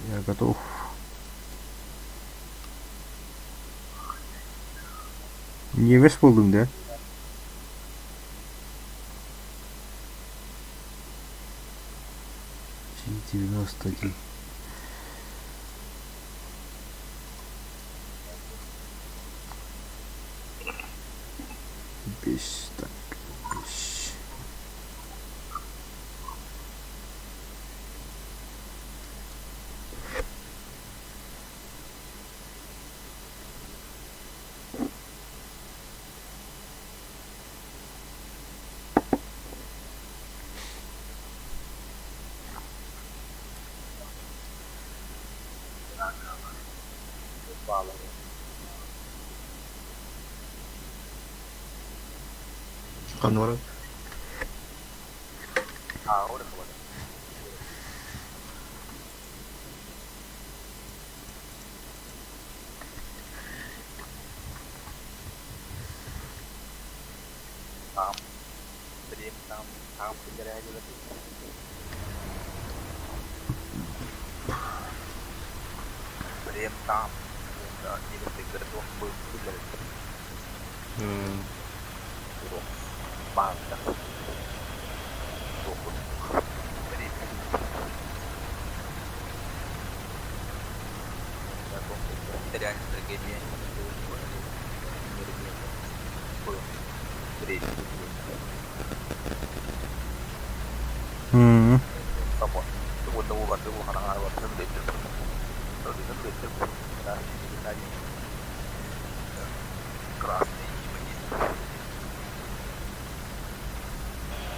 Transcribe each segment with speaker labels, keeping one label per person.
Speaker 1: Я готов. Немец буоллуҥ да? 91. Бес, так, бес.
Speaker 2: Ханна барар?
Speaker 1: М.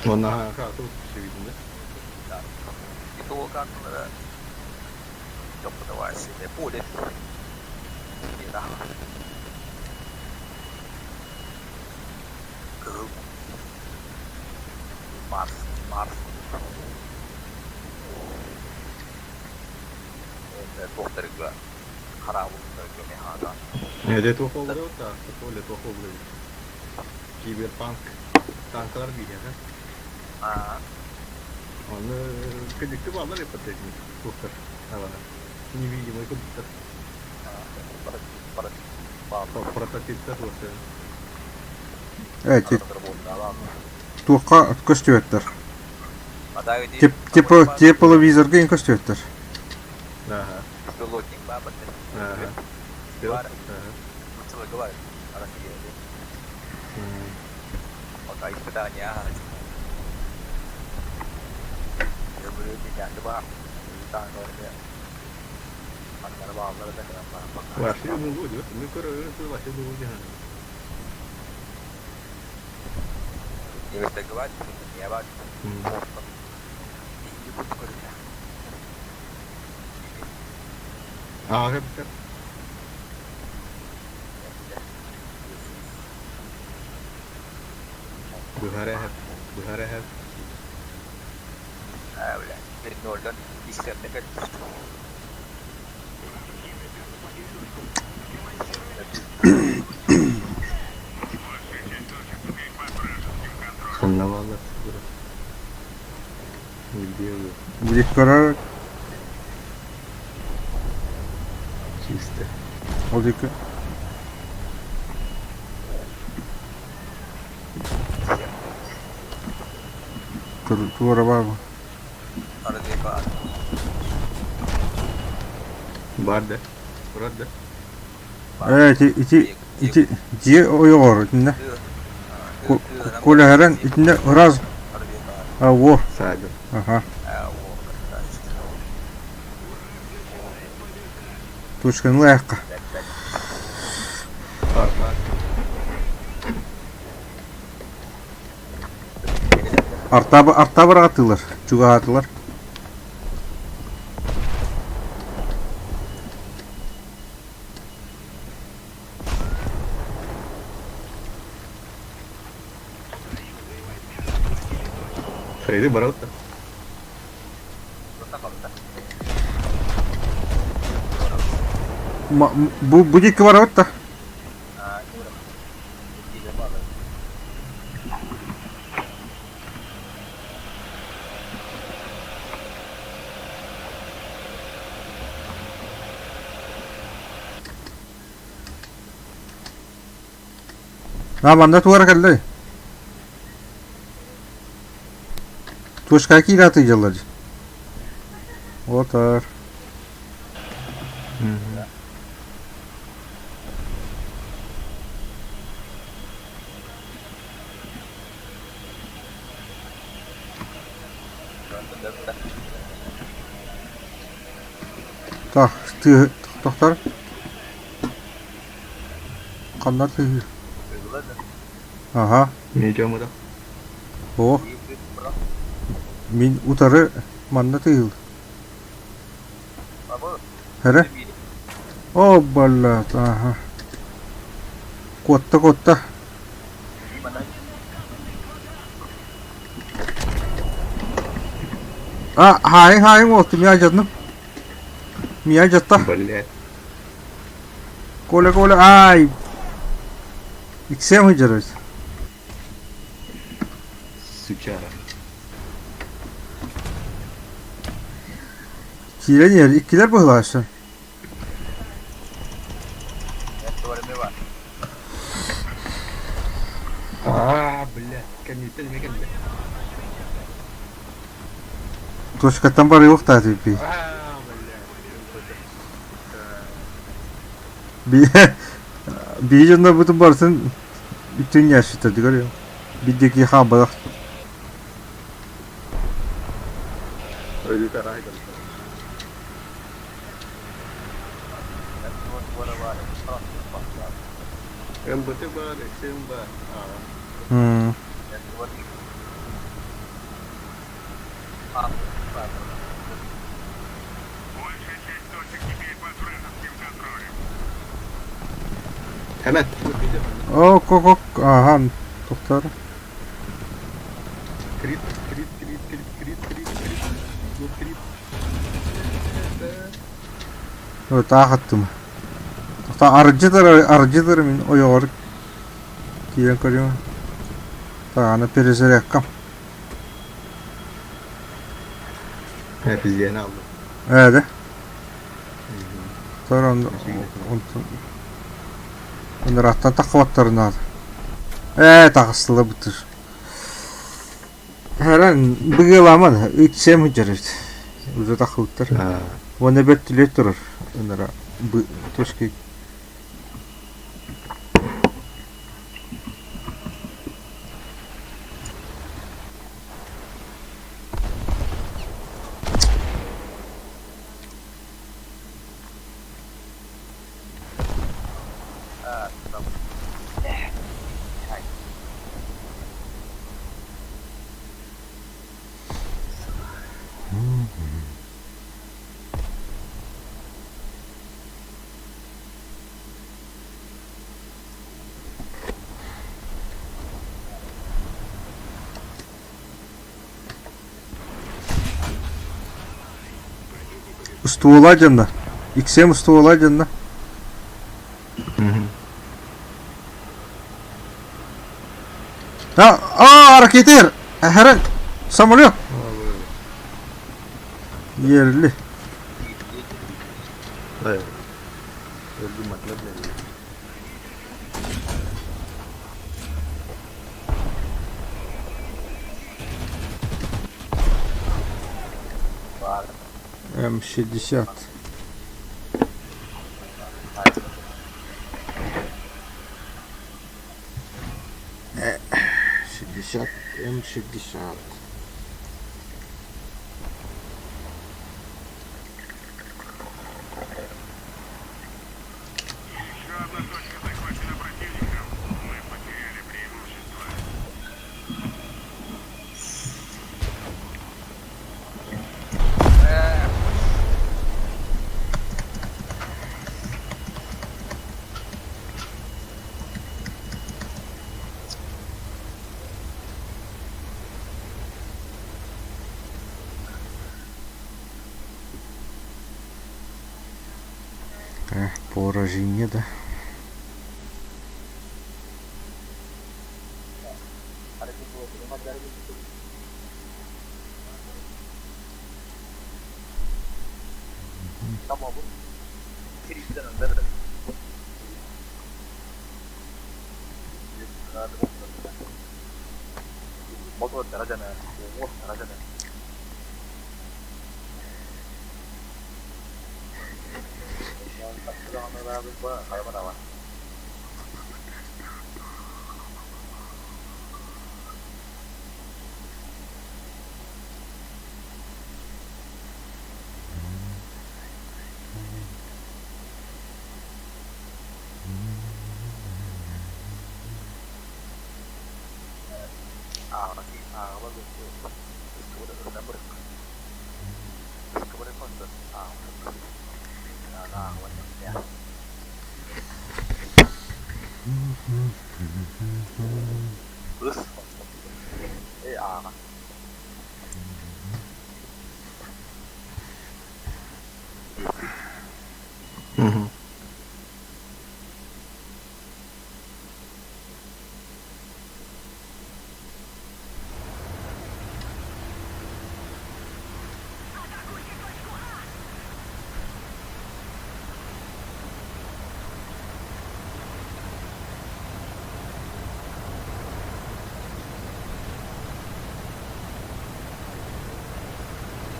Speaker 2: Уонна хаатыбыт сүбүтүнэ. Эдэ туох олору та, Толя туох олору. Киберпанк танкалар биһиэхэ. Аны кэдикти бааллар ипотечник туохтар аҕана. Невидимый курдуктар. Прототиптар туохтар.
Speaker 1: Эти туохха көстүбэттэр. Типа тепловизорга ин көстүбэттэр.
Speaker 2: Ага. Ага. Вообще мулу, мы короче, вообще мулу Аа, эбитэр. Быһар эһэр, быһар эһэр. Ханна бааллар
Speaker 1: Будет көрөр.
Speaker 2: Чисто.
Speaker 1: Ол диэки. Туора баар
Speaker 2: Бар да. Турар да.
Speaker 1: Ээ, ити, ити, ити дьиэ ойоҕор итиннэ. Кулэһэрэн итиннэ ыраас а во.
Speaker 2: Саадым.
Speaker 1: Аха. Тушканы лайыққа. Артабы артабыр атылар, чугаһаатылар.
Speaker 2: Фрейды барабыт да.
Speaker 1: Бу бу диэки барабыт да. А манна туора кэллэй. Точка киирэ дьаллар. Отар. Так, ты тохтор. Ханна тыһы? Ага.
Speaker 2: Медиуму да.
Speaker 1: О. Мин утары манна тыһыл. Эрэ? О, блядь, ага. Куотта, куотта. А, хаайын, хаайын уолту, мия дьадным. Мия дьатта.
Speaker 2: Блядь.
Speaker 1: Коля, Коля, ай! Иксэм сылдьар эбит.
Speaker 2: Сучара.
Speaker 1: Киирэн иһэр, иккилэр быһылааччы.
Speaker 2: Аа, блядь, кэнниттэн эмиэ кэллэ.
Speaker 1: Точкаттан барыахтаат эбиппий.
Speaker 2: Аа, блядь.
Speaker 1: Биһи дьоннорбутун барытын бүтүн ящиктардыгар биирдики хаалбатах.
Speaker 2: Өлүү тараай көрдө. МБТ баар, XM баар.
Speaker 1: М.
Speaker 2: Hemen.
Speaker 1: Ок, ок, ок, аха, тохтор.
Speaker 2: Крит, крит, крит, крит, крит, крит, крит. Ну, крит.
Speaker 1: Таах аттым. Арыдьытар, арыдьытар мин ойоҕор киирэн көрүөм. Таҕана перезарядкам.
Speaker 2: Пиздене алdım.
Speaker 1: Ээ Тор онтон Ыныраттан таххыбаттарын Ээ таҕыстылар бытыр. Хэрэн быгыаламан иксэм сылдьар эбит. Уже таххыбыттар. Уонна бэрт турар ынара точки. Устуола дьонно. Иксэм устуола дьонно. А, а, ракетир! Хәрен! Самолет! Yerli.
Speaker 2: Evet. Öldüm matlab ne?
Speaker 1: М60. 60, М60. Поражение, да?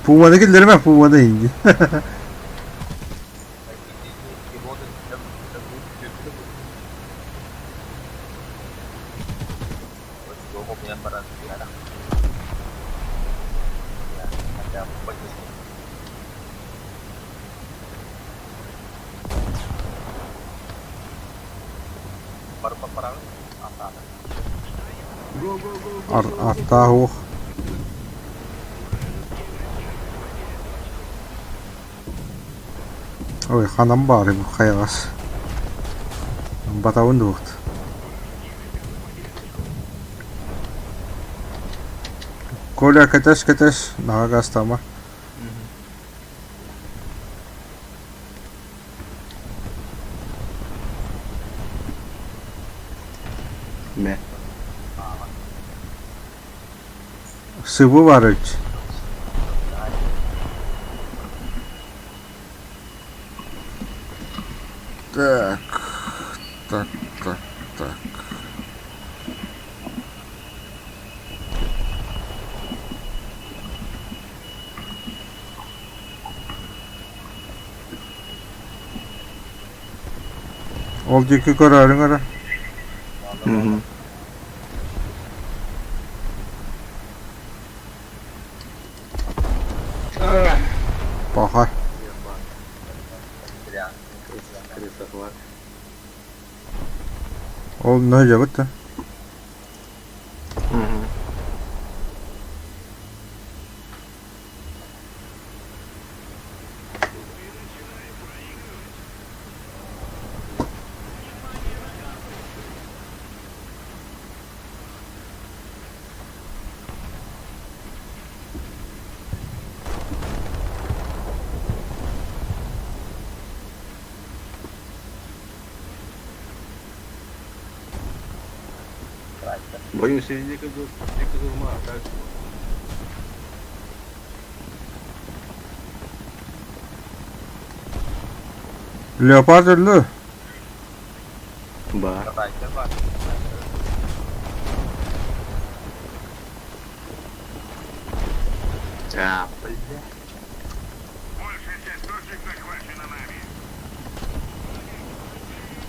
Speaker 1: Пуманы киллэримэ, пуманы инди. Артаах уох. Ой, ханан баары бу хайаҕас. Батабын дуохт. Коля, кэтэс, кэтэс, наһаа гаастаама.
Speaker 2: Мэ.
Speaker 1: Сыбы бар эбит. Так, так, так, так. Ол диэки көрөөрүҥ эрэ. Паха. Ол нөһүлэбит да.
Speaker 2: Боюсь, я никогда, никогда так.
Speaker 1: Леопард өллө.
Speaker 2: Ба. А,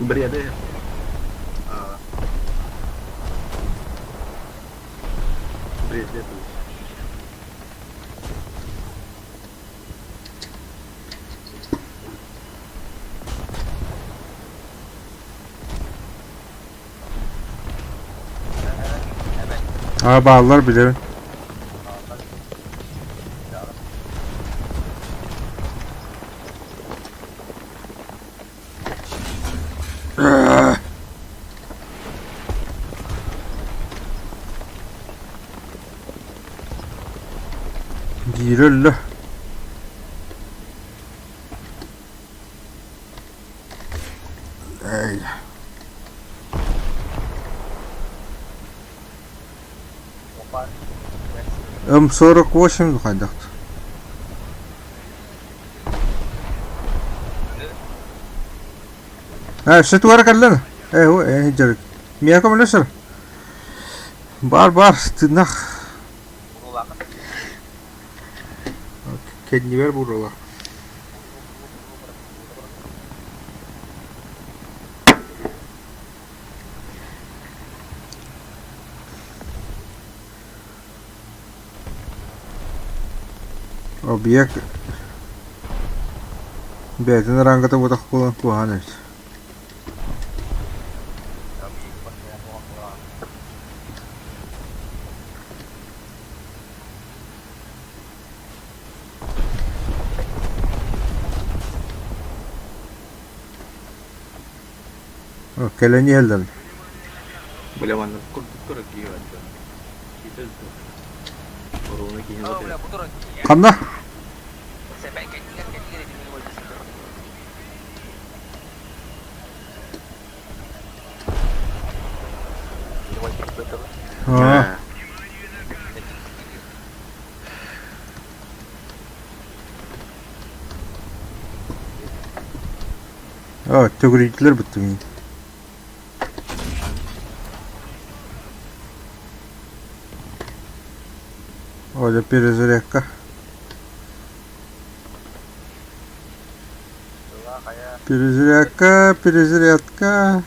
Speaker 2: бля. Бреды. А. Бред, это.
Speaker 1: Аа бааллар билэбин. Биирэ өллө. Эй. М48 хайдах? Э, все туара кэллэн. Э, э, дьарык. Миэхэ көмөлөсөр. Баар баар, тыынах. Кэннибэр буруолаах. Объект бэйэтин рангата буотах буолан куһаҕан эбит. Кэлэн иһэллэр.
Speaker 2: Бля, манна курдук турар киһи бар дьон. Киһи өлдө. Оруона киһи
Speaker 1: Ханна? Аа. Аа, төгүрүйдүлэр быттым. Оля перезарядка. Перезарядка, перезарядка.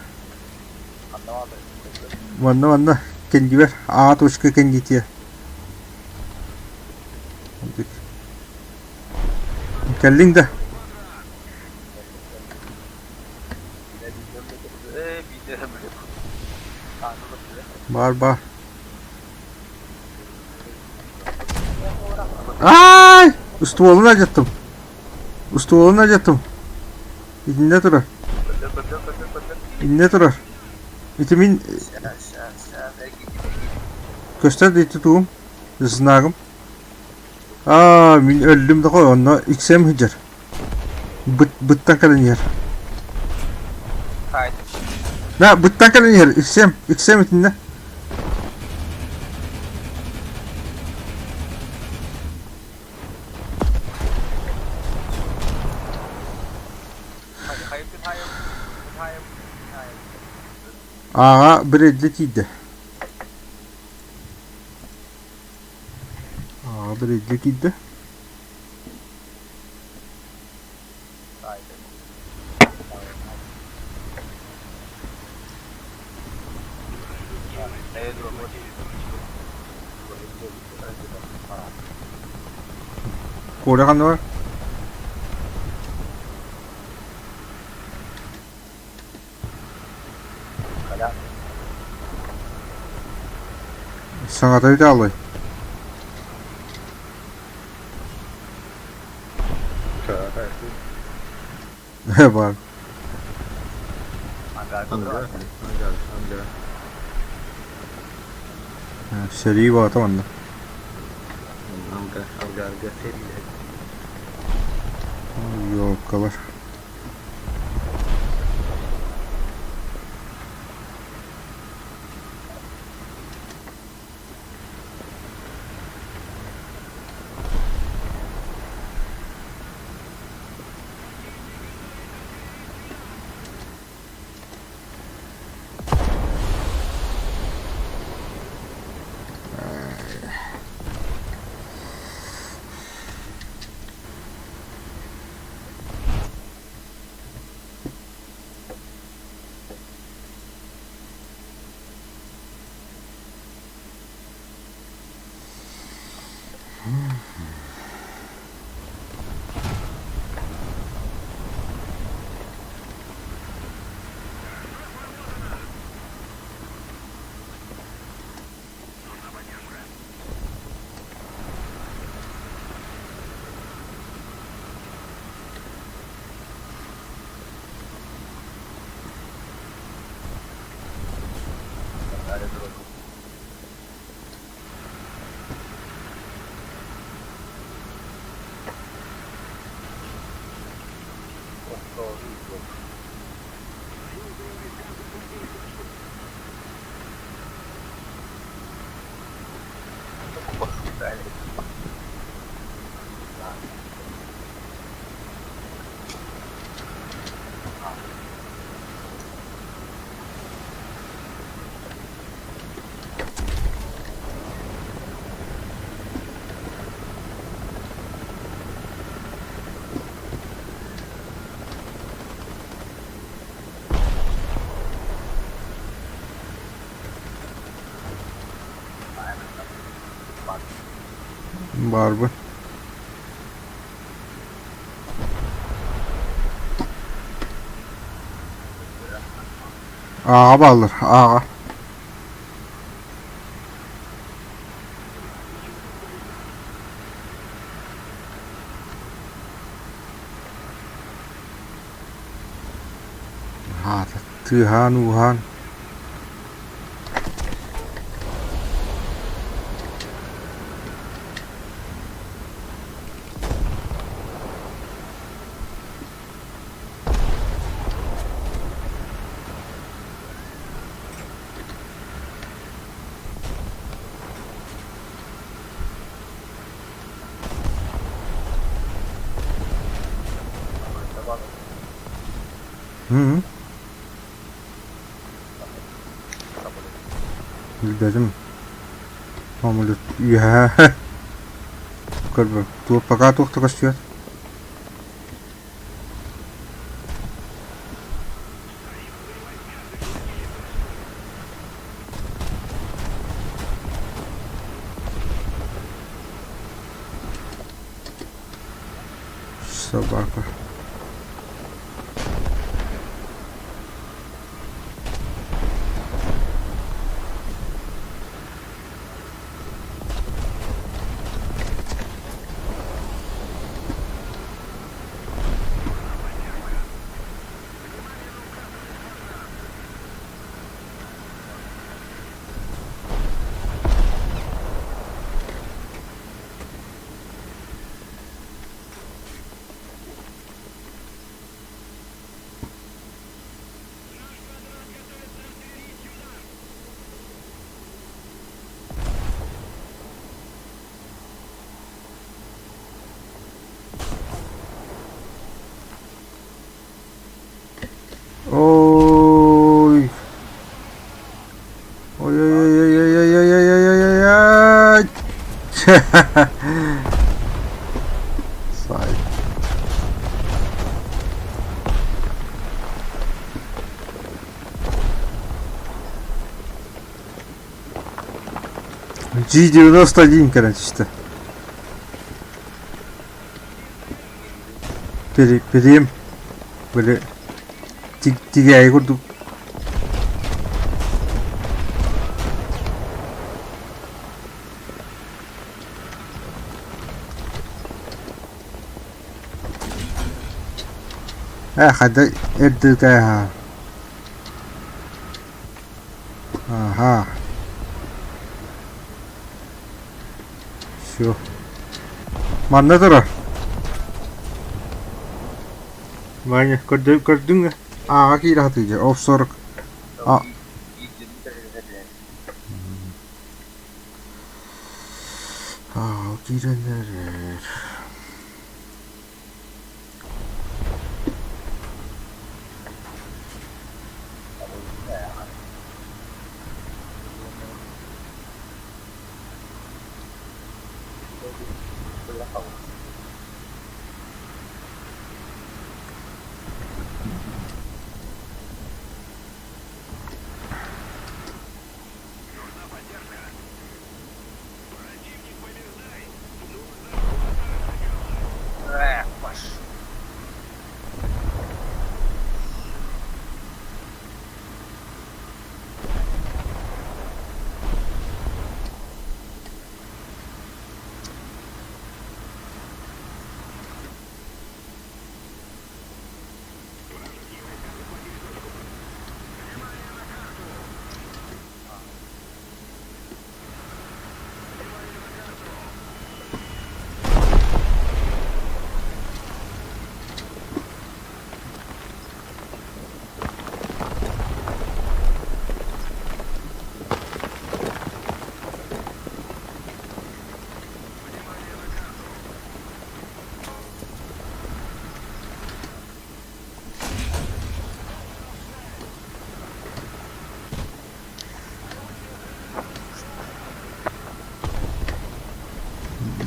Speaker 1: Манна манна кэннибэр А точка кэннитиэ. Кэллиҥ да? Баар баар. Аай! Устуолун алдьаттым. Устуолун алдьаттым. Итиннэ турар. Иннэ турар. Ити мин көстөр да ити тугум? Знагым. Аа, мин өллүм да онно иксэм сылдьар. Быт быттан кэлэн иһэр. На, быттан кэлэн иһэр. Иксэм, иксэм итиннэ. Ааҕа Брэдли тиийдэ. Ааҕа Брэдли тиийдэ. Коля ханна бар? Саҥата бүтэ алый. Бар.
Speaker 2: Ангара, ангара, ангара.
Speaker 1: Сэрии баата манна.
Speaker 2: Ангара, ангарга сэриилэһэр.
Speaker 1: Ёлкалар. Баарбын. Ааҕа бааллар, ааҕа. Аата тыаһаан-ууһаан Һм. Билбэтим. Самолет үөһээ көрбөт. Туох пока туох да көстүбэт. Собака. Ой. Ой-ой-ой-ой-ой-ой-ой-ой-ой-ой-ой. Сай. G91 кэлэн түстэ. Перием били тигээйи курдук Ээ хайда эрдэ Ага. Все. Манна турар. Ваня, көрдүҥ ааҕа киирэ сатыыр Офсорок. А. Аа, киирэн эрэр.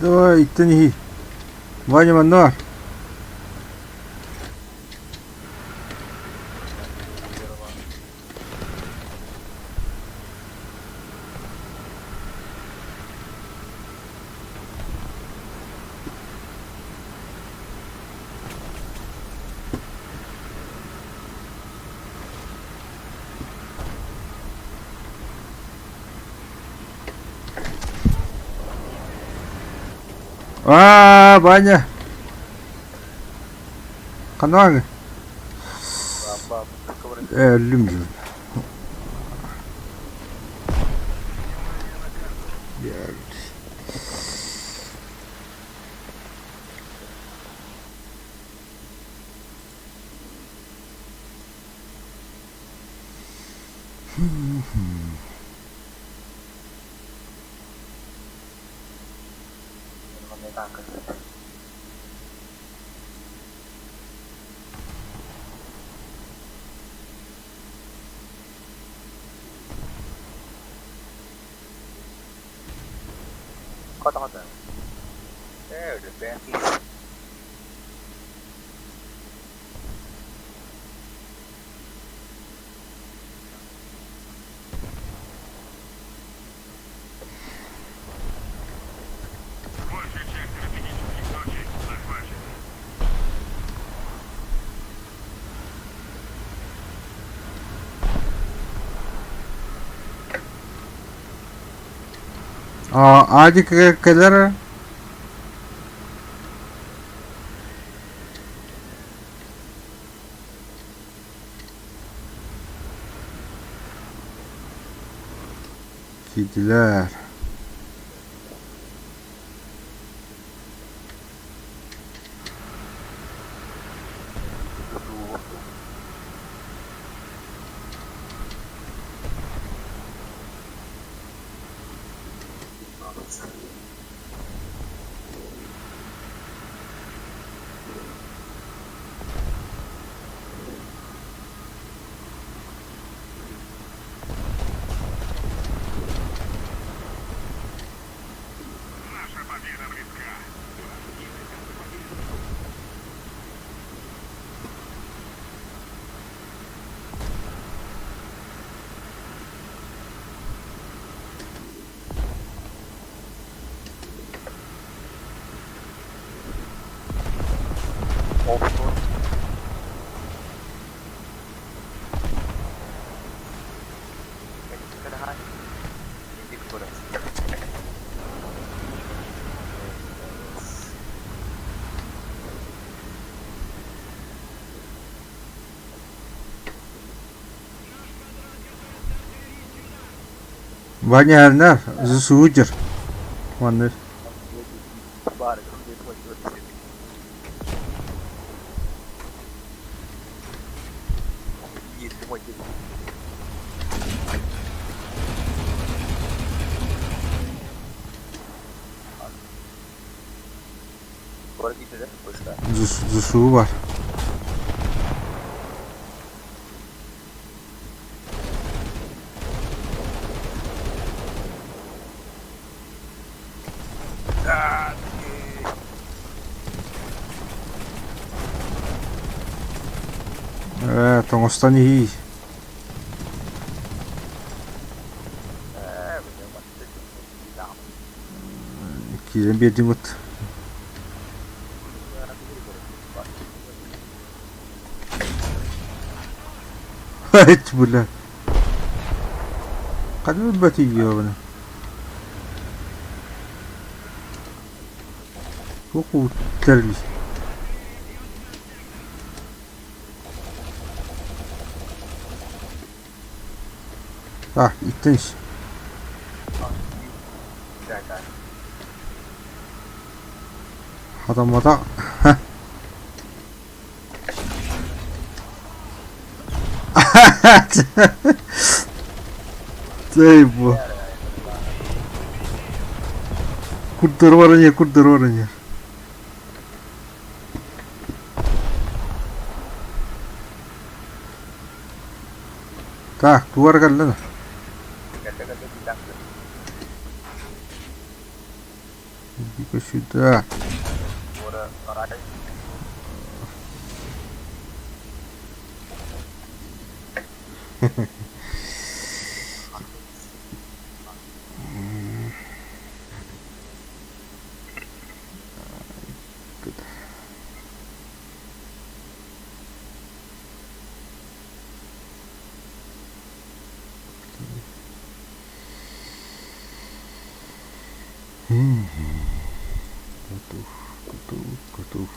Speaker 1: Давай, иттэн иһий. Ваня манна бар. Аа, Ваня! Ханааҥ? Өллүм дьон. Адик кэлэр Киирдилэр. Ваня суудьар. Манна ЗСУ бар. Ээ, тоҥустан иһиий. Киирэн биэрдим вот. Айт, бля. Ханна өлбөтүй ёбана. Туох ууттерли. Так, иттен Хатаммата. Цей бу. Курдары баран иһэр, курдары баран иһэр. Так, тугар кэллэ да? Иди-ка сюда. Готов, готов, готов.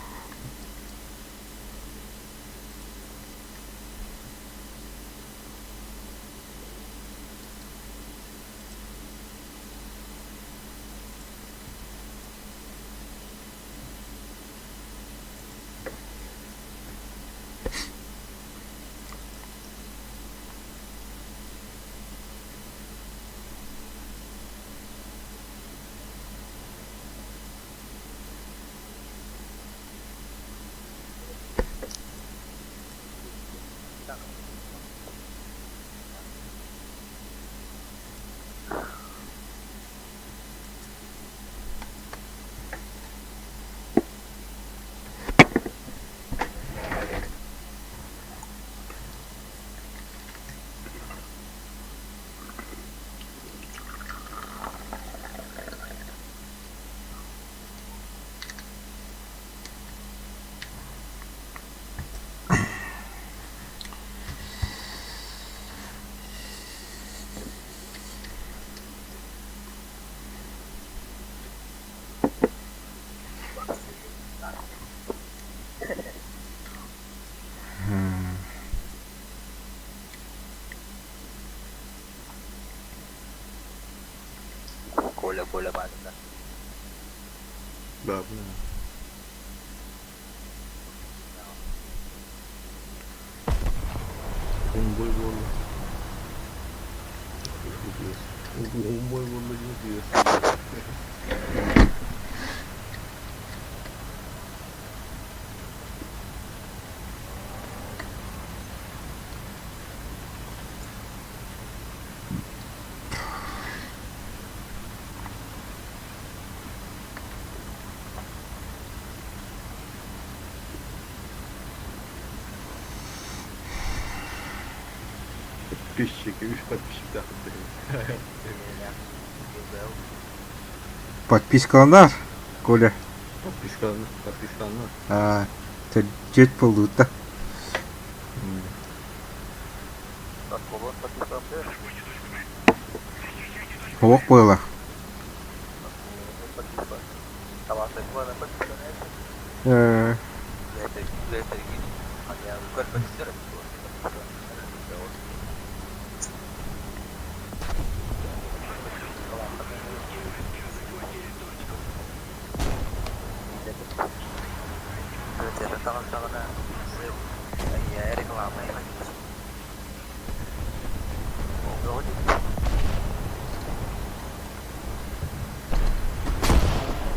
Speaker 3: Коля, Коля, баатында.
Speaker 2: Бабна. Homeboy буолла. Homeboy буолла диэн Подписчики, үс подписчиктаахпыт.
Speaker 1: Подпискаланар, Коля.
Speaker 2: Подпискаланар, подпискаланар.
Speaker 1: А, дьиэт буоллубут да. Оһох буолар. Э,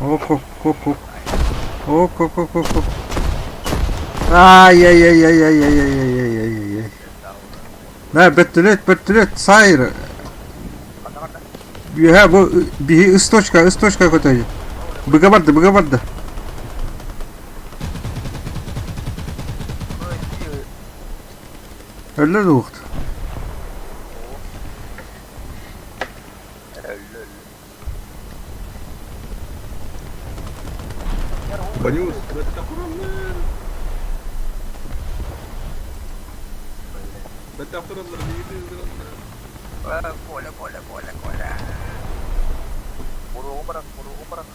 Speaker 1: Оп, оп, оп, оп. Оп, оп, оп, оп, оп. Ай-яй-яй-яй-яй-яй-яй-яй-яй-яй. На, бөртөлөт, бөртөлөт, сайр. Үөһэ бу биһи ыс точка, ыс точка көтөй. Быга барды, быга барды. Өллө дуохт.
Speaker 2: Банюс, бэттэх тураллар. Бэттэх тураллар, биһиги тураллар.
Speaker 3: Коля, Коля, Коля, Коля. Буруоҕу бырах, буруоҕу бырах.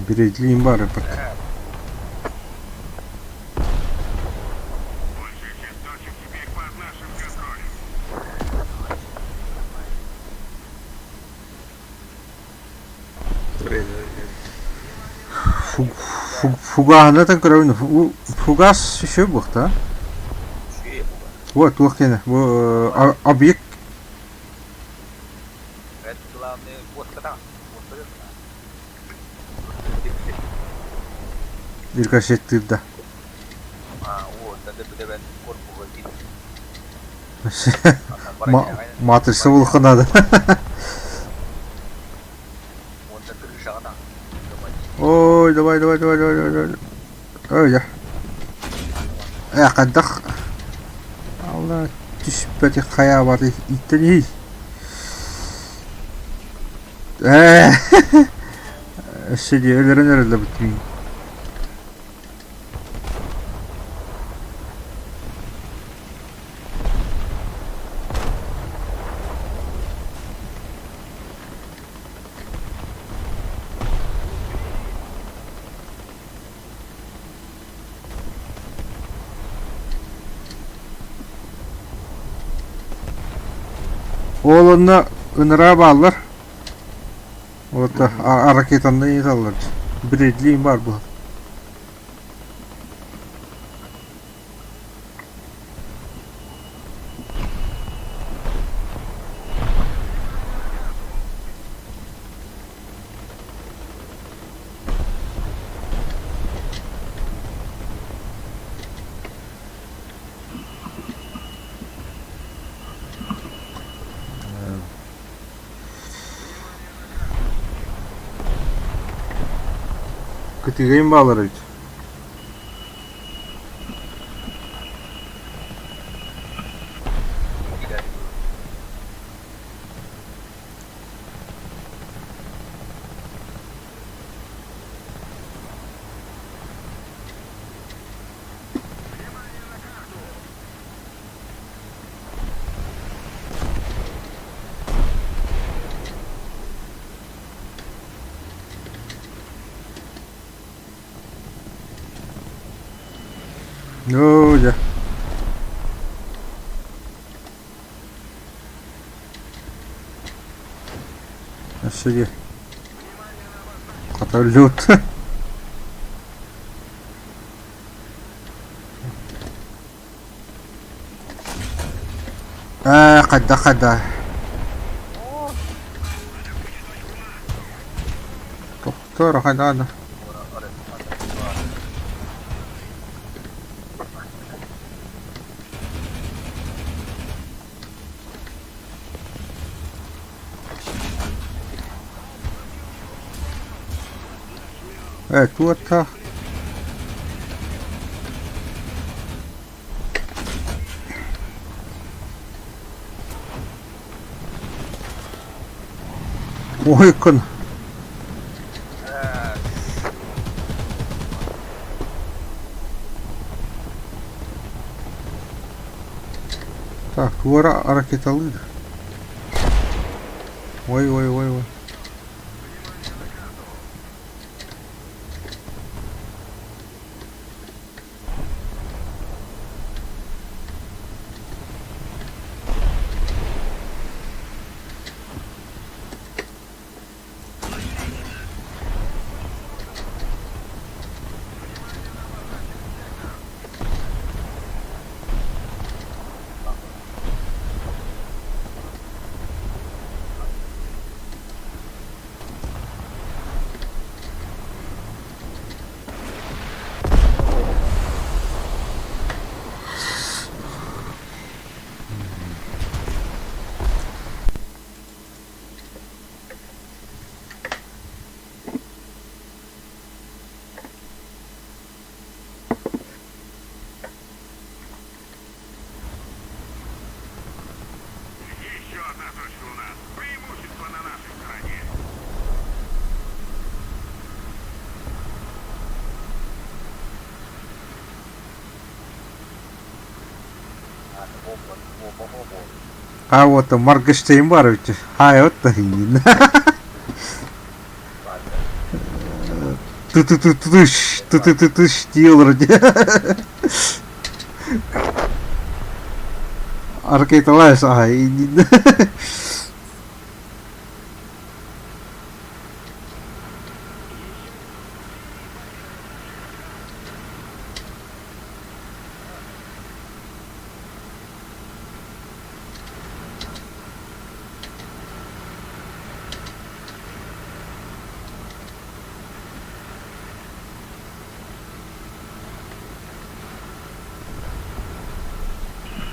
Speaker 1: Бириэдлиин баар эппит. Фугаһынатан көрөбүн. Фугас еще буохта. Вот, туох диэн бу объект рикошеттыыр да. Матрица булуохха наада. Ой, давай, давай, давай, давай, давай. Ой, да. Э, хайдах Алла түспэти хайаабаты иттэн иһий. Ээ, өссө дии өлөрөн эрэллэр бутун. Ол онно ыныраа бааллар. Вот ракетанны ыыталлар. Бредлин баар буолар. Кытыгайым баалар эбит. Оо дьэ. Өссө дии. Хата лют. Ээ, хайдах хайдах. Тохтоор хайдах да. Ээ, туоттаах. Ой, кын. Так, туора ракеталыыр. Ой, ой, ой, ой. А вот Моргенштерн бар эбит. Хай вот Ту-ту-ту-тыш, ту-ту-ту-тыш дии олорор дии. Аркеталаешь, ай.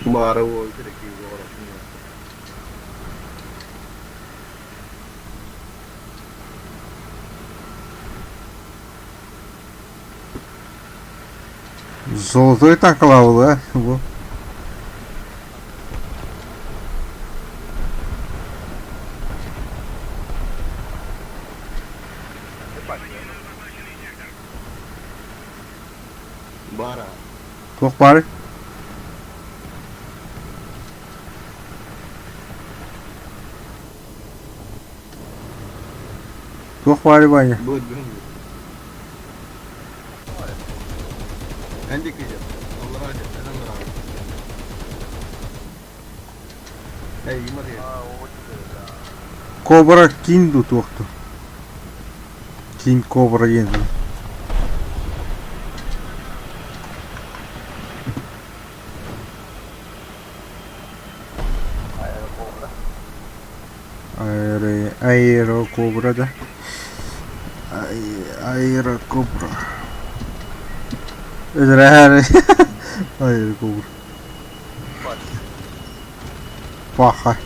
Speaker 2: Баара уол киһи
Speaker 1: Золотой танкалаабыла бу.
Speaker 2: Бара.
Speaker 1: Туох баарый? Туох баарый Ваня?
Speaker 2: Эн диэки аллараа эн аллараа. Эй, Мария.
Speaker 1: Кобра киин дуу туох дуу? Киин Кобра диэн дуу? Аэро, аэрокобра да? Аэрокобра. Өлөрөөр. Аэрокобра. Паха.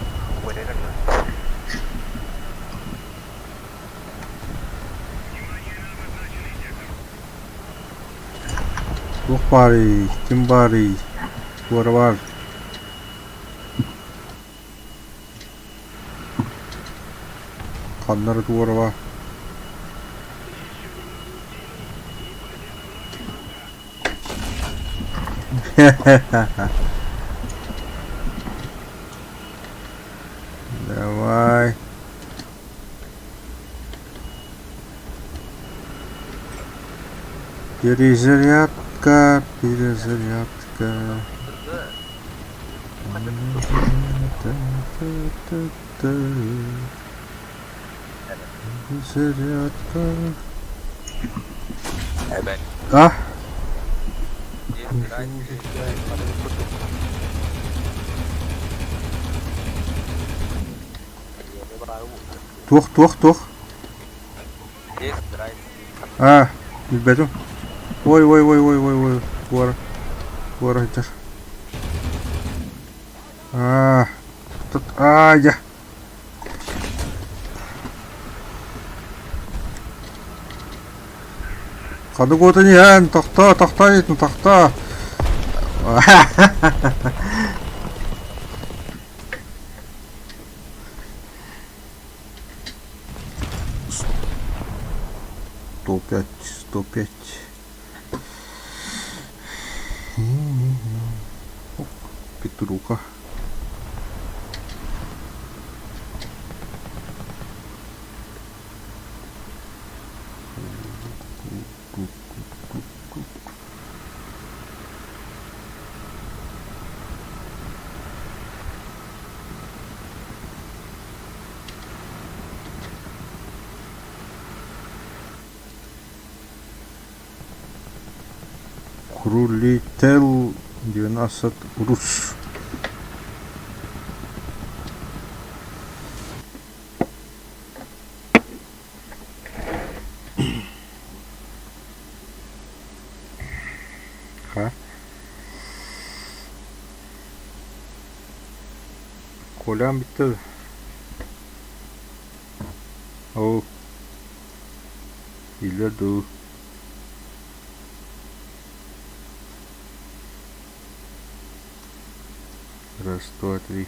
Speaker 1: Туох баарый? Ким баарый? Туора баар. Ханна эрэ туора баар. Давай. Перезарядка, перезарядка. Перезарядка. А? Туох, туох, туох? А, билбэтим. Ой, ой, ой, ой, ой, ой, куора, куора сылдьар. Аа, тут, аа, дьэ. Ханнык уотун иһэн, тохтоо, тохтоо диэтим, тохтоо. 105, 105. Петруха. Крулител 12 Рус. Ха. Колям bitti. Оо. Ииллэр дуу. Раз, два, три.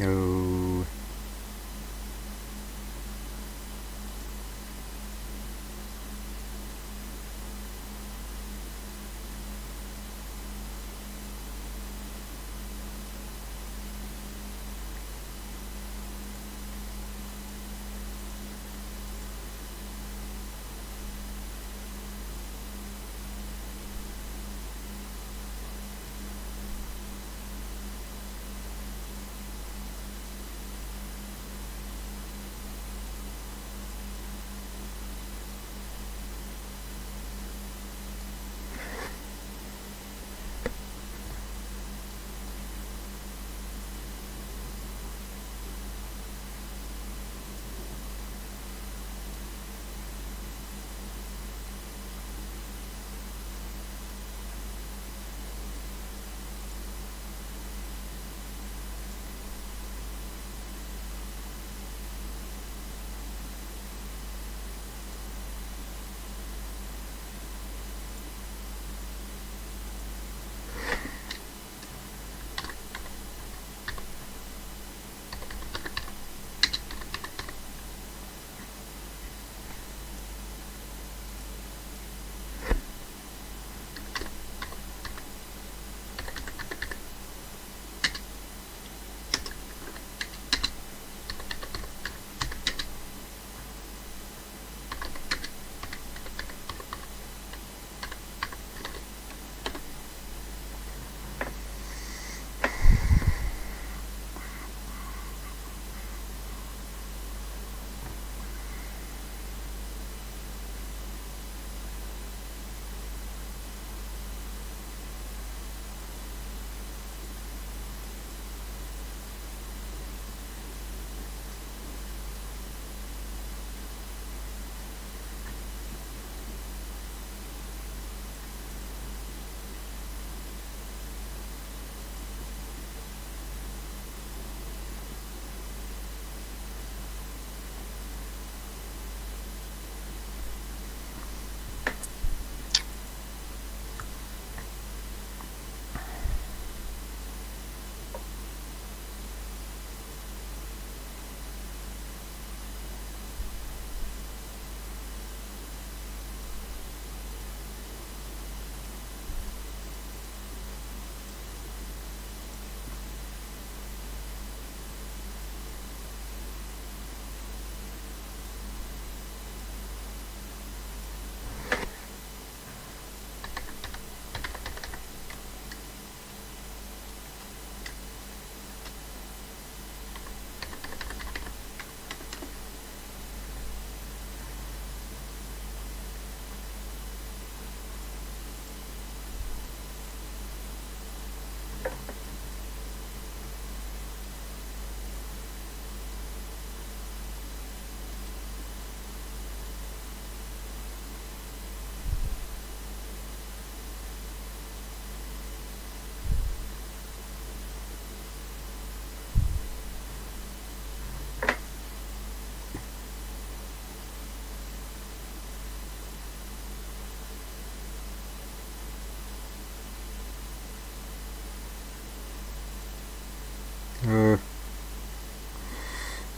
Speaker 1: Оо.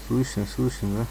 Speaker 1: Слышно, слышно, да?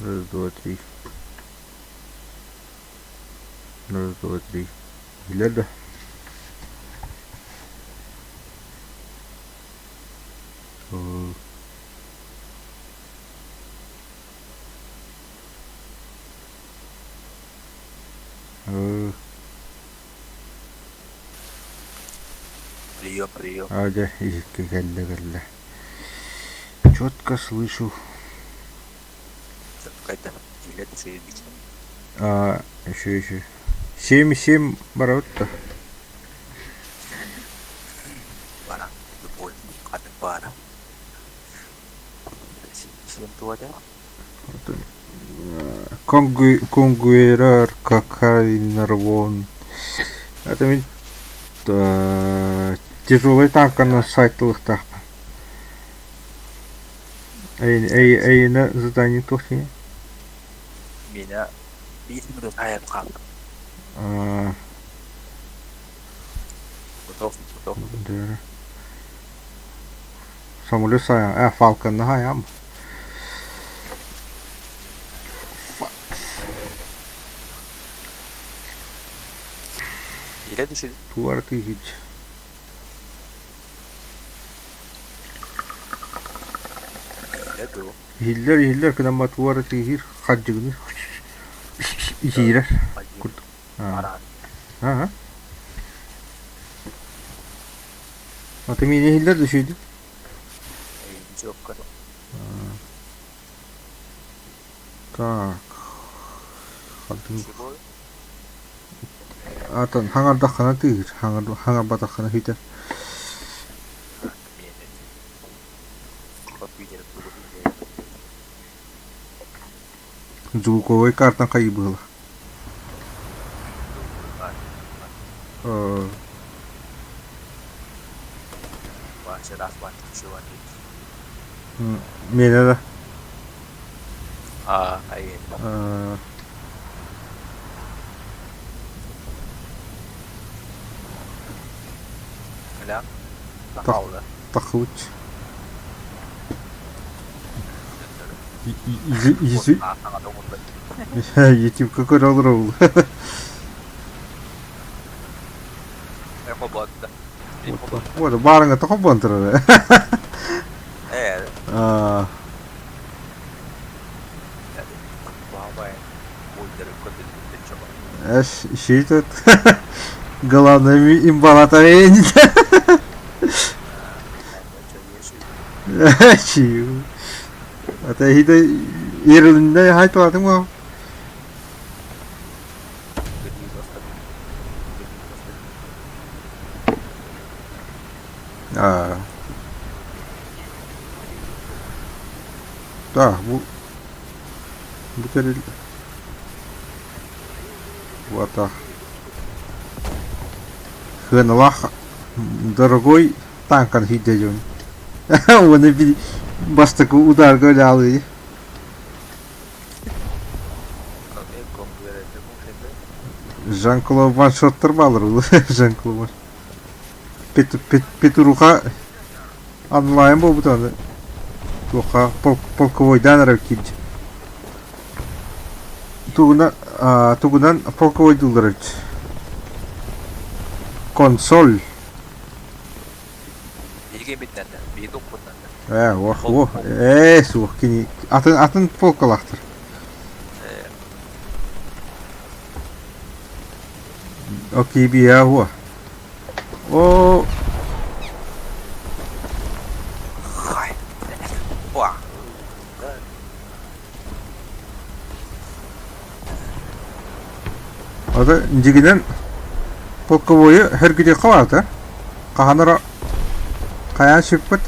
Speaker 1: Раз, два, три. Раз, два, три. Билэр да?
Speaker 3: Прием, прием.
Speaker 1: А дьэ иһиккэ кэллэ кэллэ. Четко слышу.
Speaker 3: Какая-то билет заебись.
Speaker 1: А, еще еще. 7,7 барабытта.
Speaker 3: Бара. Любой. Атын бара. Семь туода.
Speaker 1: Конгуэрар Какайнарвон. Это ведь тяжелый танканы сайтылыктаахпын. Эйине задание туох дии?
Speaker 3: Меня биир минут айан хаалла. Готов, готов.
Speaker 1: Самолет сайан, Falcon'ны хайам.
Speaker 3: Илэ түсүн.
Speaker 1: Туар тысяч.
Speaker 3: Илэ дуу.
Speaker 1: Иһиллэр иһиллэр кынамма туар тыһыыр хадьыгыны иһиирэр курдук. Аа. Аты миэнэ иһиллэр да үчүгэйдик. Так. Атын хаҥардаххына тыыһыр, хаҥарбатаххына сүтэр. Звуковой картан хайыы быһыылаах. Миэнэ да. Тахыбыт. Ютубка көрө олоробун. Вот, баарыҥа тохобон турар. Аа. Щит Главное имбалата Ата иһитэ иэрилиннэ хайталатым го. Аа. Да, бу бу тэрил Уата Сыаналаах дорогой тааҥканы сиирдэ дьон. Уонна били бастакы ударга өлөалыы. Жан-Клод Ван Шоттер баалар улу Жан-Клод Ван. Петруха онлайн буолбута аны туохха полковойдаан эрэ киирдэ. Тугунан тугунан полковойдууллар эбит. Консоль.
Speaker 3: Биһиги эбитинэн да, биһиги укпутунан да.
Speaker 1: Ээ, уох, уох, ээ, суох кини атын атын полкалаахтар. Окей, биа уо. О,
Speaker 3: Хай. Уа.
Speaker 1: Ата дьигинэн полковойу хөргүтүөххэ баата. Хаһан эрэ хайаан сүппүт.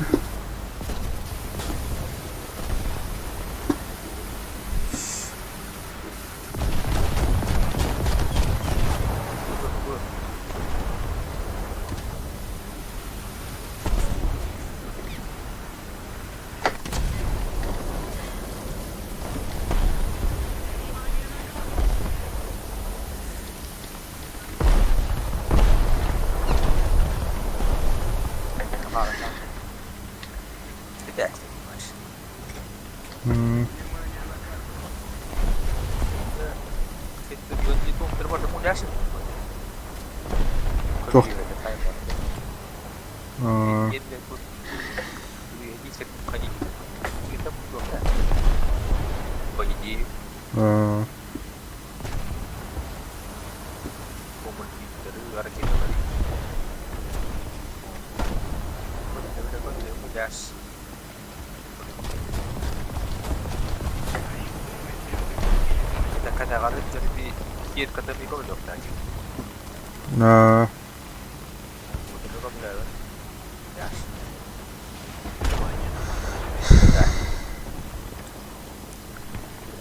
Speaker 1: Туох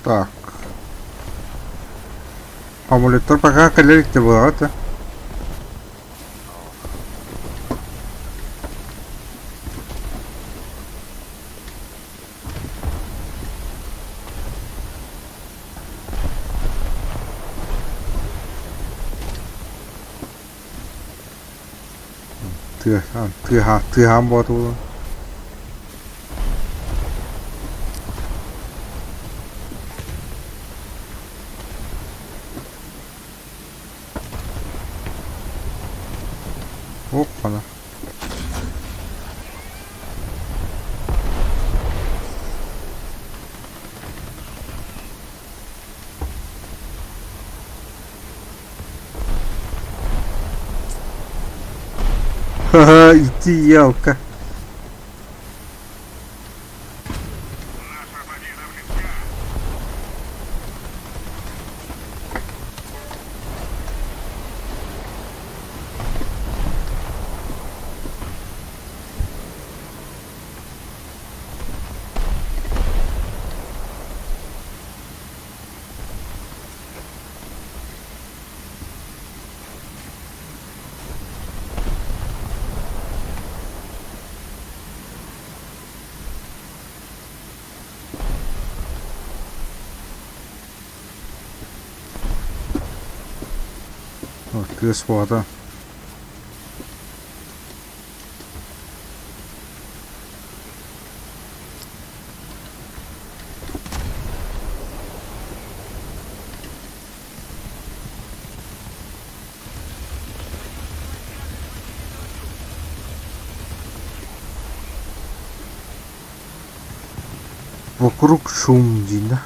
Speaker 1: Так. Амулеттар пока кэлэ иликтэр буолаҕыт да? Тыаһаан, тыаһаан, тыаһаан боотулун. Оппана. Ха-ха, ити ялка. Тыас буолата. Вокруг шум диэн да.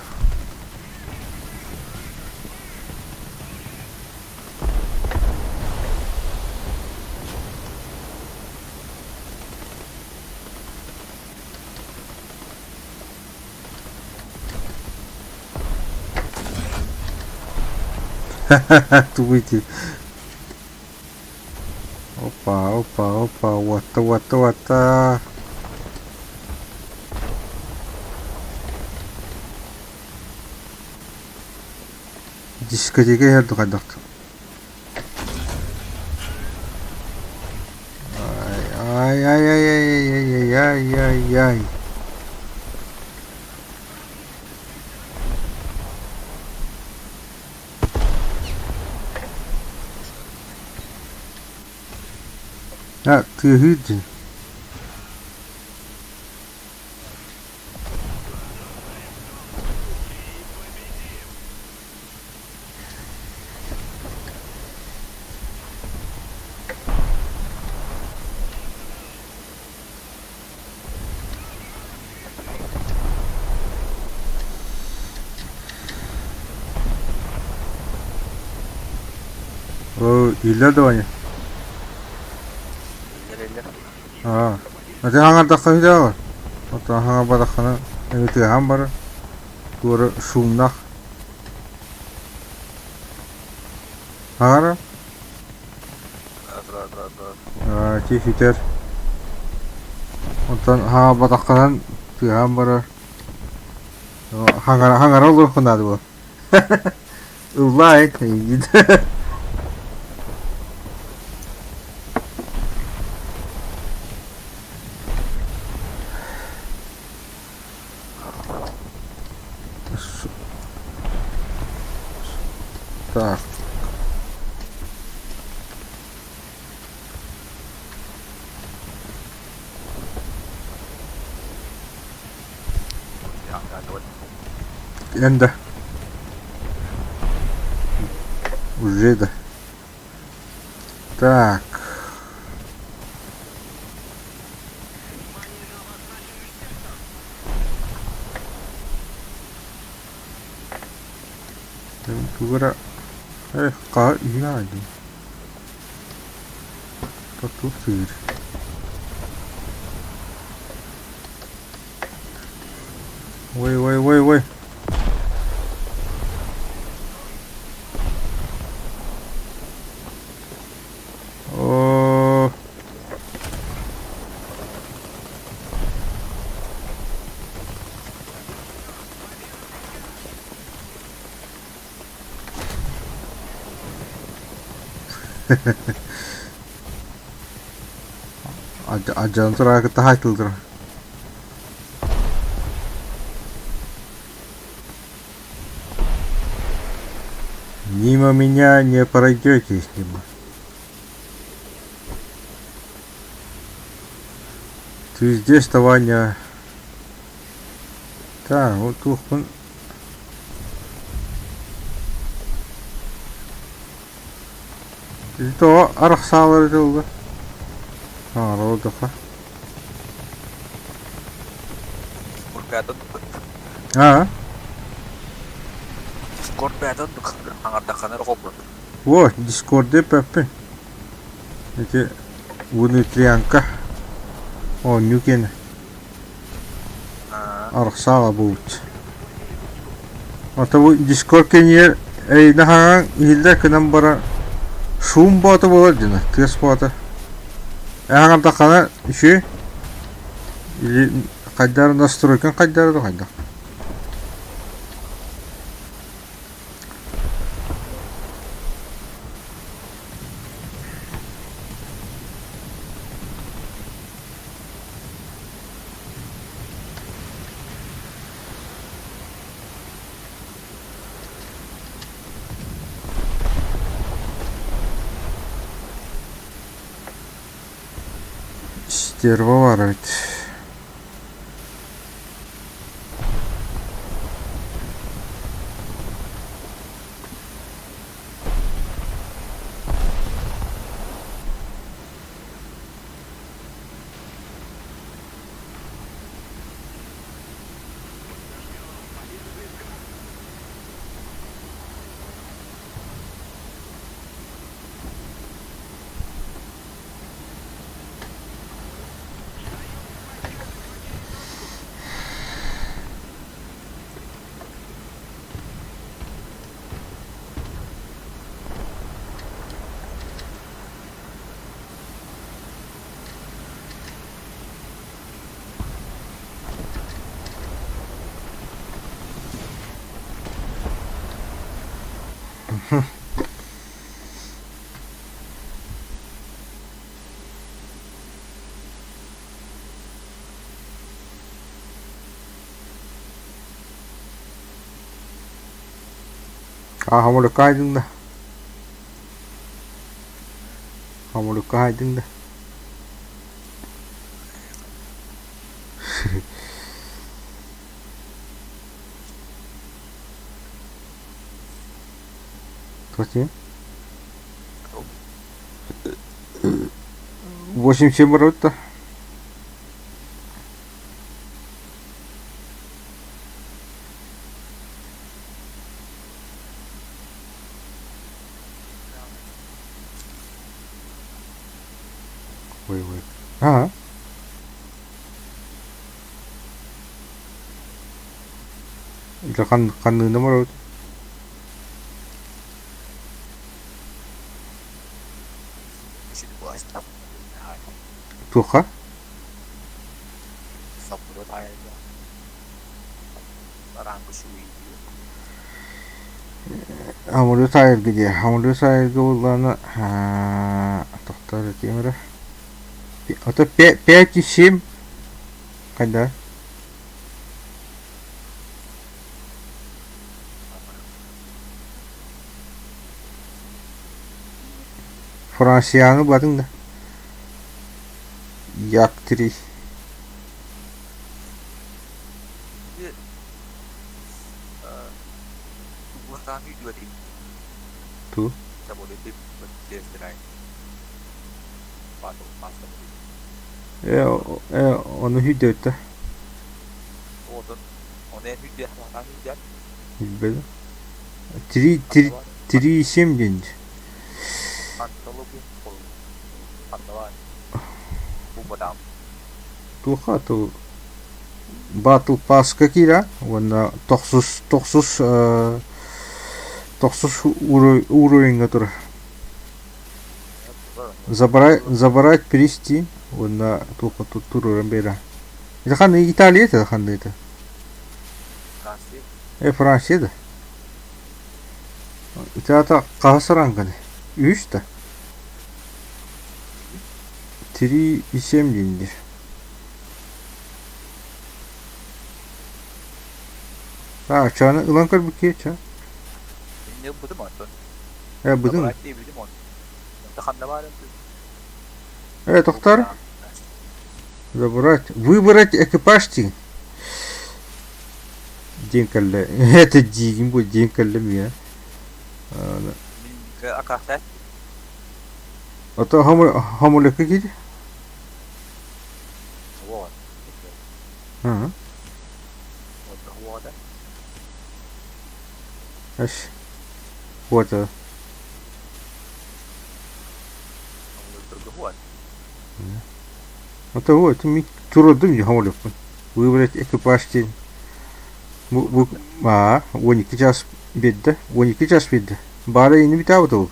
Speaker 1: Тугуй ити? Опа, опа, опа, уотта, уотта, уотта. Дискотека иһэр хайдах Ай, ай, ай, ай, ай, ай, ай, ай, ай. А, тыаһыыр дьин. Оо, иһиллэр да Ваня?
Speaker 3: Иһиллэр.
Speaker 1: Аа, ати хаҥардахха үһү Оттон хаҥарбатаххына эми тыаһаан барар. Туора шумнах. Хаҥара?
Speaker 3: Да.
Speaker 1: Ити сүтэр. Онтон хаҥарбатаххынан тыаһаан барар. Хаҥара хаҥара олоруоххун наада буо. Ыллаа эйигин. Так. Эн да. Уже да. Так. Тугу эрэ Эх, хаһа үһү аайдым. Тату сыыр. Ой, ой, ой, ой. Оо. Адьан тураа кытта хаайтылдыра. Мимо меня не пройдете с ним. Ты здесь-то, Ваня. Так, вот туохпун Ити тоҕо арахсаалар дьылга? Аҥаралдахха.
Speaker 3: Дискорд
Speaker 1: Аа?
Speaker 3: Дискорд бэйэтин аҥардаххына эрэ холбонор.
Speaker 1: О, Дискорды эппэппин. Ити внутрянка оонньуу киэнэ. Арахсаала буолбут. Ото бу Дискорд кэннигэр эйиэнэ хаҥаан иһиллэр гынан баран шум боото буолар дьиҥэ, тыас боото. Аҥардаххына үчүгэй или хайдах настройкаҥ хайдах да хайдах. Стерва баар эбит. А хомолукка айдың да? Хомолукка айдың да? Кстати, 8-7 барбыт да? Ой, ой. А? Или ханныына барабыт? Туохха? Амуру саайырга диэ. Амуру саайырга буоллаҕына тохтоор этиэм эрэ. Ото 5,7 хайда? Францияны батын да. Як-3. Ту? Ону хүдөөттө. Билбэт. Три три 3,7 диэн. Туохха тыл Батл Паска киирэ уонна тохсус уровеньҥа турар. Забрать перевести уонна туохха туруоран биэрэ. Это ханна Италия это ханна это? Франция да. Итата хаһыс ранганы? Үһүс да? 3,7 диэн А, чаны ылан көрбүккэ ча.
Speaker 3: Инне бутум онтон.
Speaker 1: Бутун.
Speaker 3: Билим он. Ханна баар
Speaker 1: Тохтор. Забрать. Выбрать экипаж дии. Диэн кэллэ. Это диигин бу диэн кэллэ миэ.
Speaker 3: Акахта.
Speaker 1: Ото хомулекка киир.
Speaker 3: Вот.
Speaker 1: Ага.
Speaker 3: Вот.
Speaker 1: Аш. Вот.
Speaker 3: Вот.
Speaker 1: Ото вот, ми туродум хомулекпун. Выбрать экипаж диэн. Бу бу аа 12 час биэрдэ. 12 час биэрдэ. Баара ини бүтээбит ол.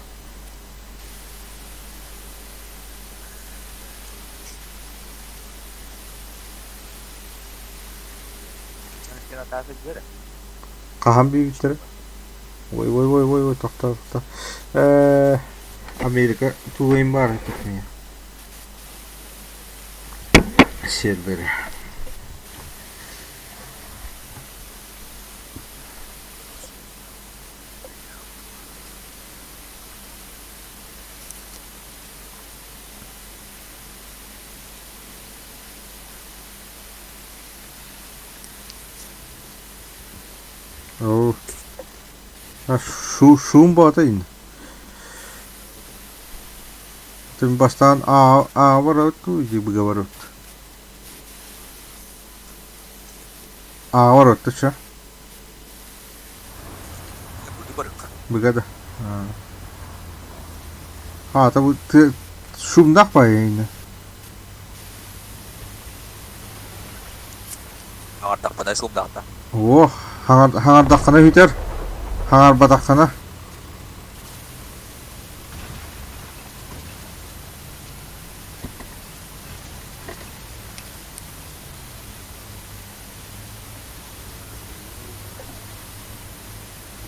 Speaker 1: Хаһан биирбиттэрэ? Ой, ой, ой, ой, ой, тохтоо, тохтоо. Америка тулайын баар этэ. Сервері. Оо, шуум баата ин. Тым бастаан аабар туу быгабар Аабар оттуча. Быгада. Аата бу шумнах баайына.
Speaker 3: Хаҥардаххына шумнаахта.
Speaker 1: О, хаҥардаххына бүтэр, хаҥарбатаххына.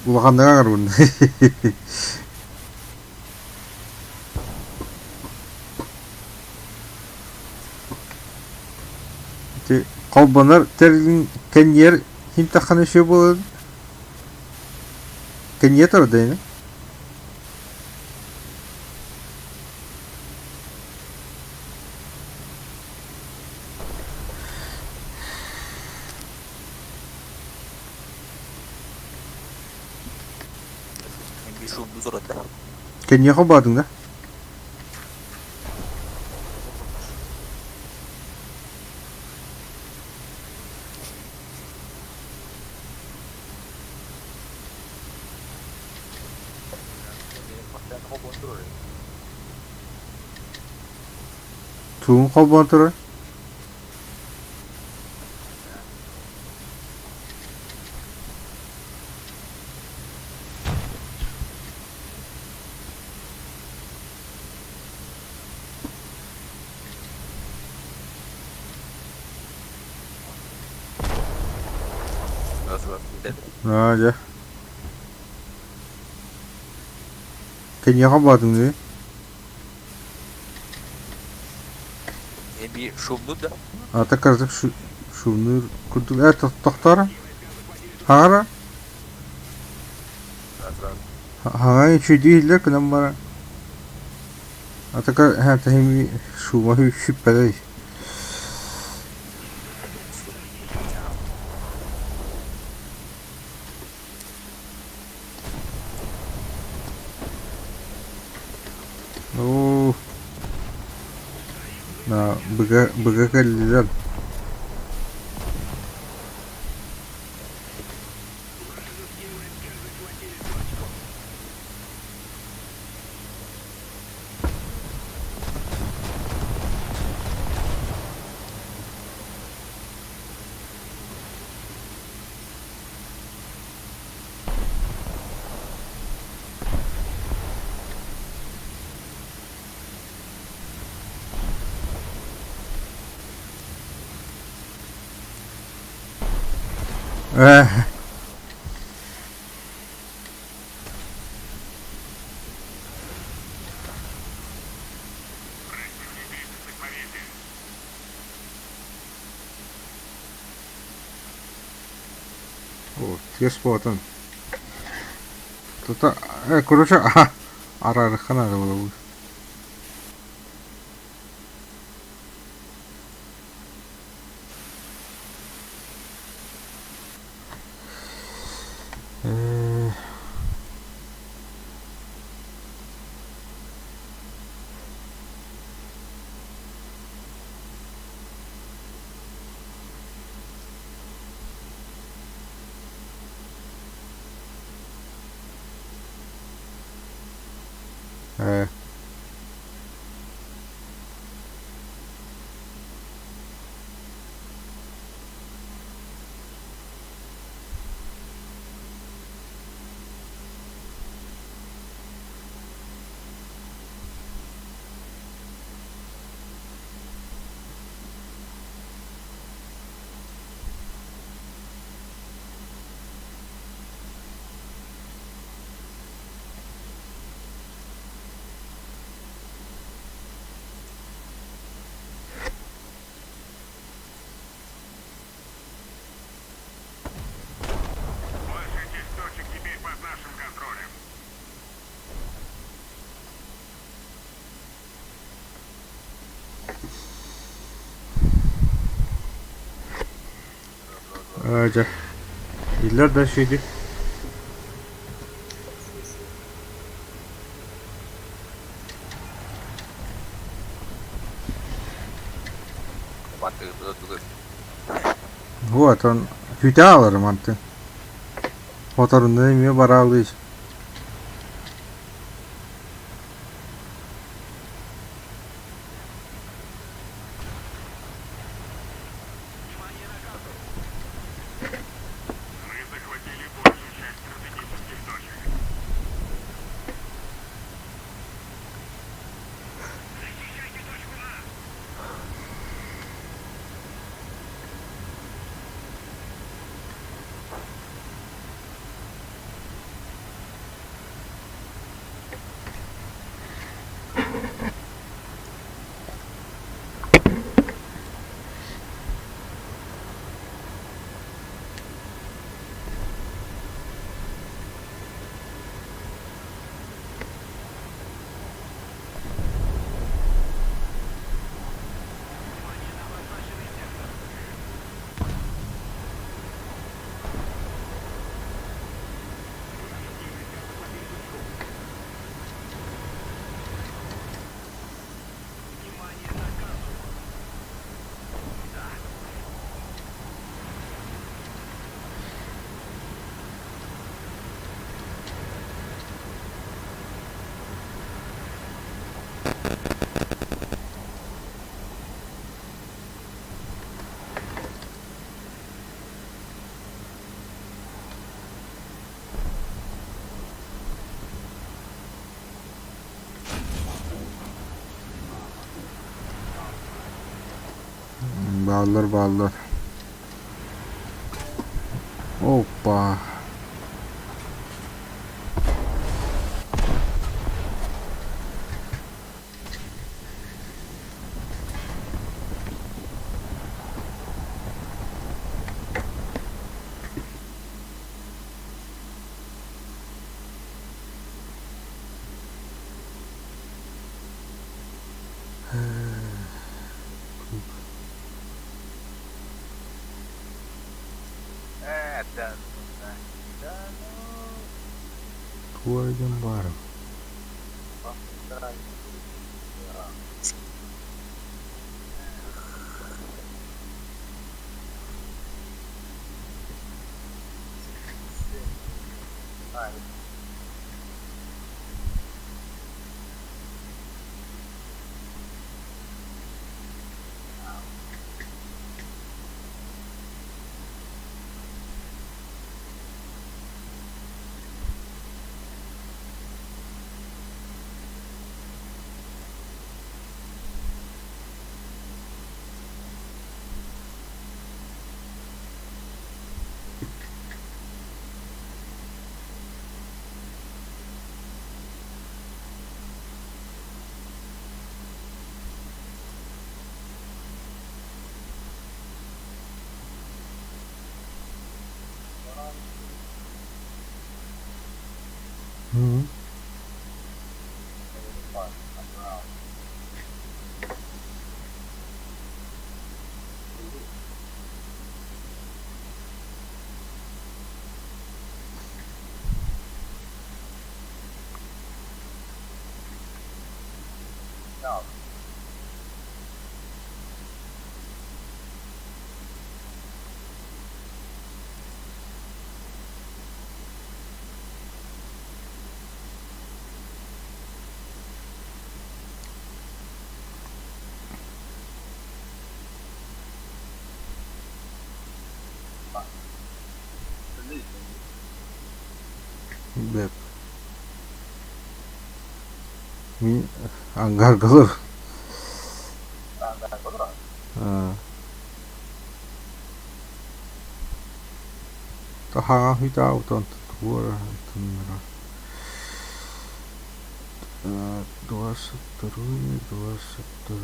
Speaker 1: Улаханнык аҥарбын. Ити холбонор тэрилин кэнниэр иһин таххан үчүгэй буолар. Кэнниэ турда ини.
Speaker 3: Биир шумну турар да.
Speaker 1: Кэнниэ холбоотуҥ да? Тугун холбоон турар? Аа дьэ. Киниэхэ баатыҥ
Speaker 3: Эбии шумнуур да?
Speaker 1: Ата кыратык шумнуур курдук. Ээ тохтооро. Хаҥара. Хаҥа үчүгэй иһиллэр гынан баран. Ата кы шума сүппэтэ. Оо, быга быга кэллилэр. Ээ Тыас буолатын. Тута, короче, араарыахха наада буолабыт. Ээ. Ээ дьэ, иллэр да үчүгэйдик. Вот он хүтэ аалар мантын. Хоторунан эмиэ бараалыы. Бааллар, бааллар. Опа.
Speaker 3: Ээ, да ну, да ну.
Speaker 1: Туой диэн баарым. Бэп. Мин ангаргалар. Таһаҕа хүйдаабытын туора тыннара. 22, 22.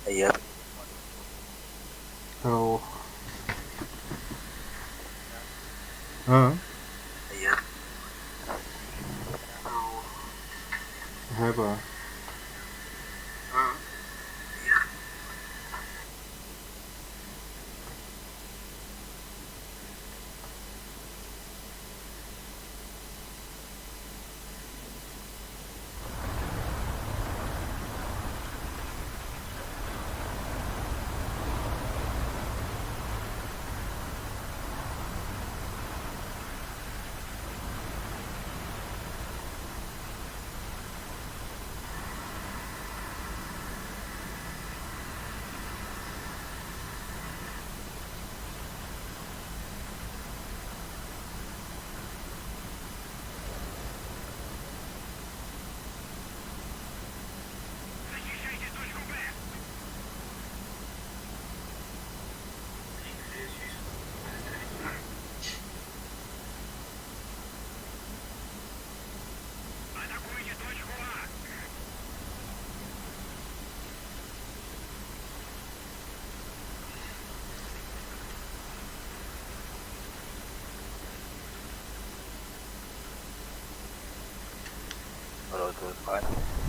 Speaker 3: Айар.
Speaker 1: Oh. Ah.
Speaker 3: Айар.
Speaker 1: Heba.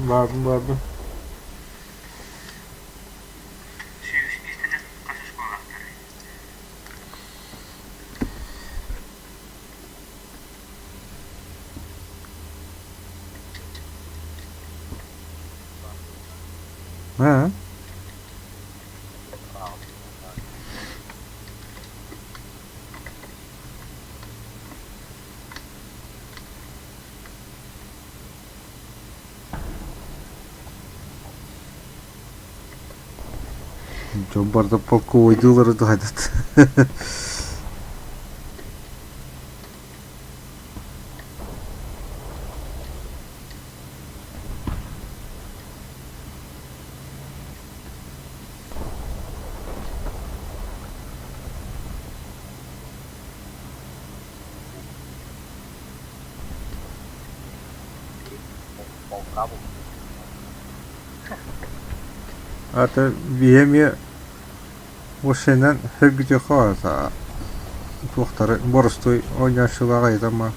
Speaker 1: Баарбын, баарбын. Ээ? Дьон барыта полковойдуулары туһайдат. Ата биһи эмиэ уоссайынан сөргүтүөххэ баҕарата туохтары боростуой оонньооччулаах ыйытан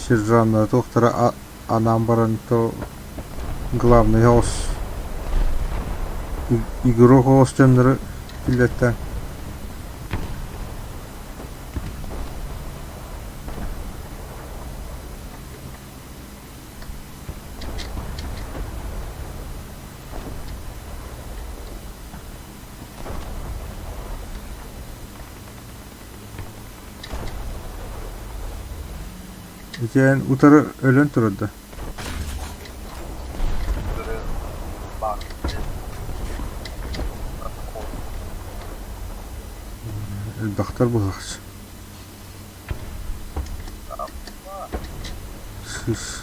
Speaker 1: Сержаннара туохтара анаан баран то главный оҕус игрок оҕус дьоннору киллэртэ. Итиэн утары өлөн турар да? Элбэхтэр быһахс. Сыыс.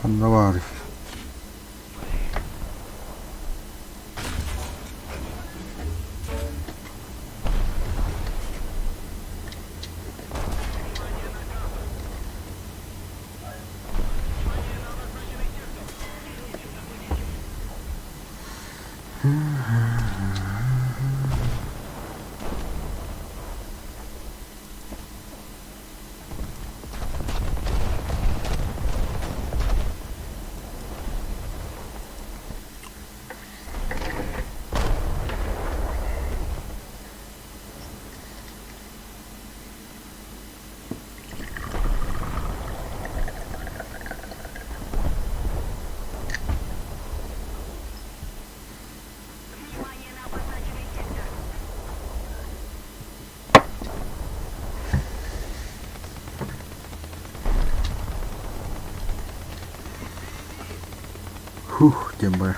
Speaker 1: Ханна баарый? Хух диэн баар.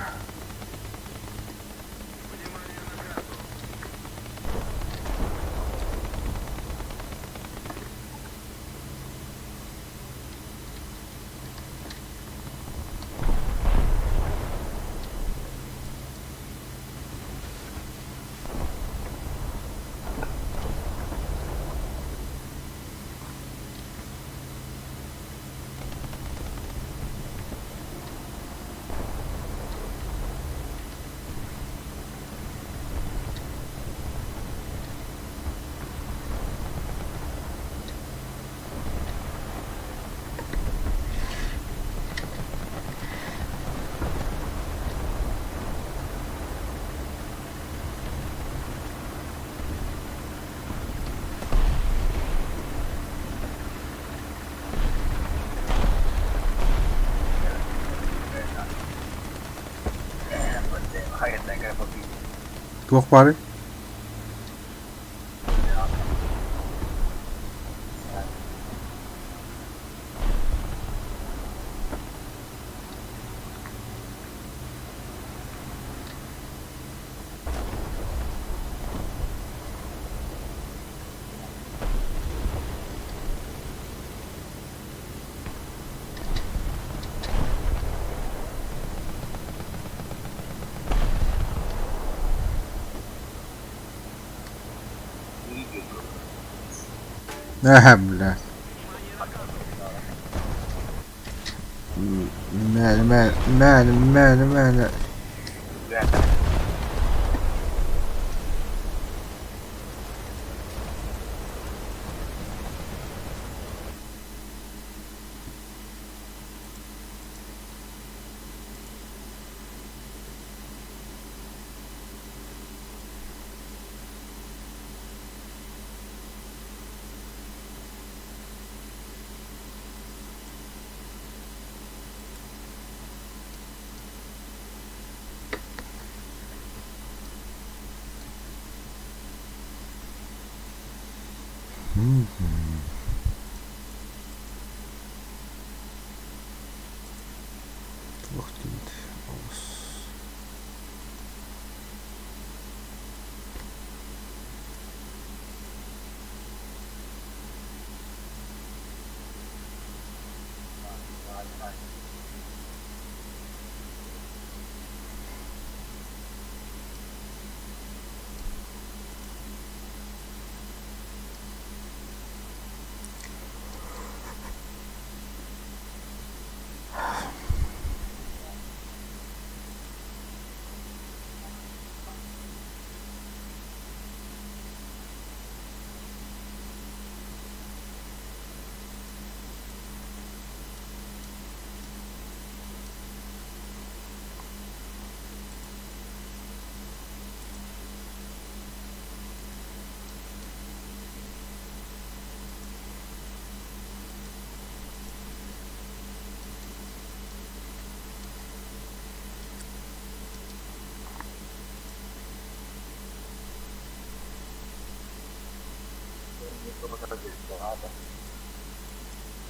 Speaker 1: Туох баарый? Ээ, бля. Мээнэ, мээнэ, мээнэ, мээнэ, мээнэ. Туох диэбит олус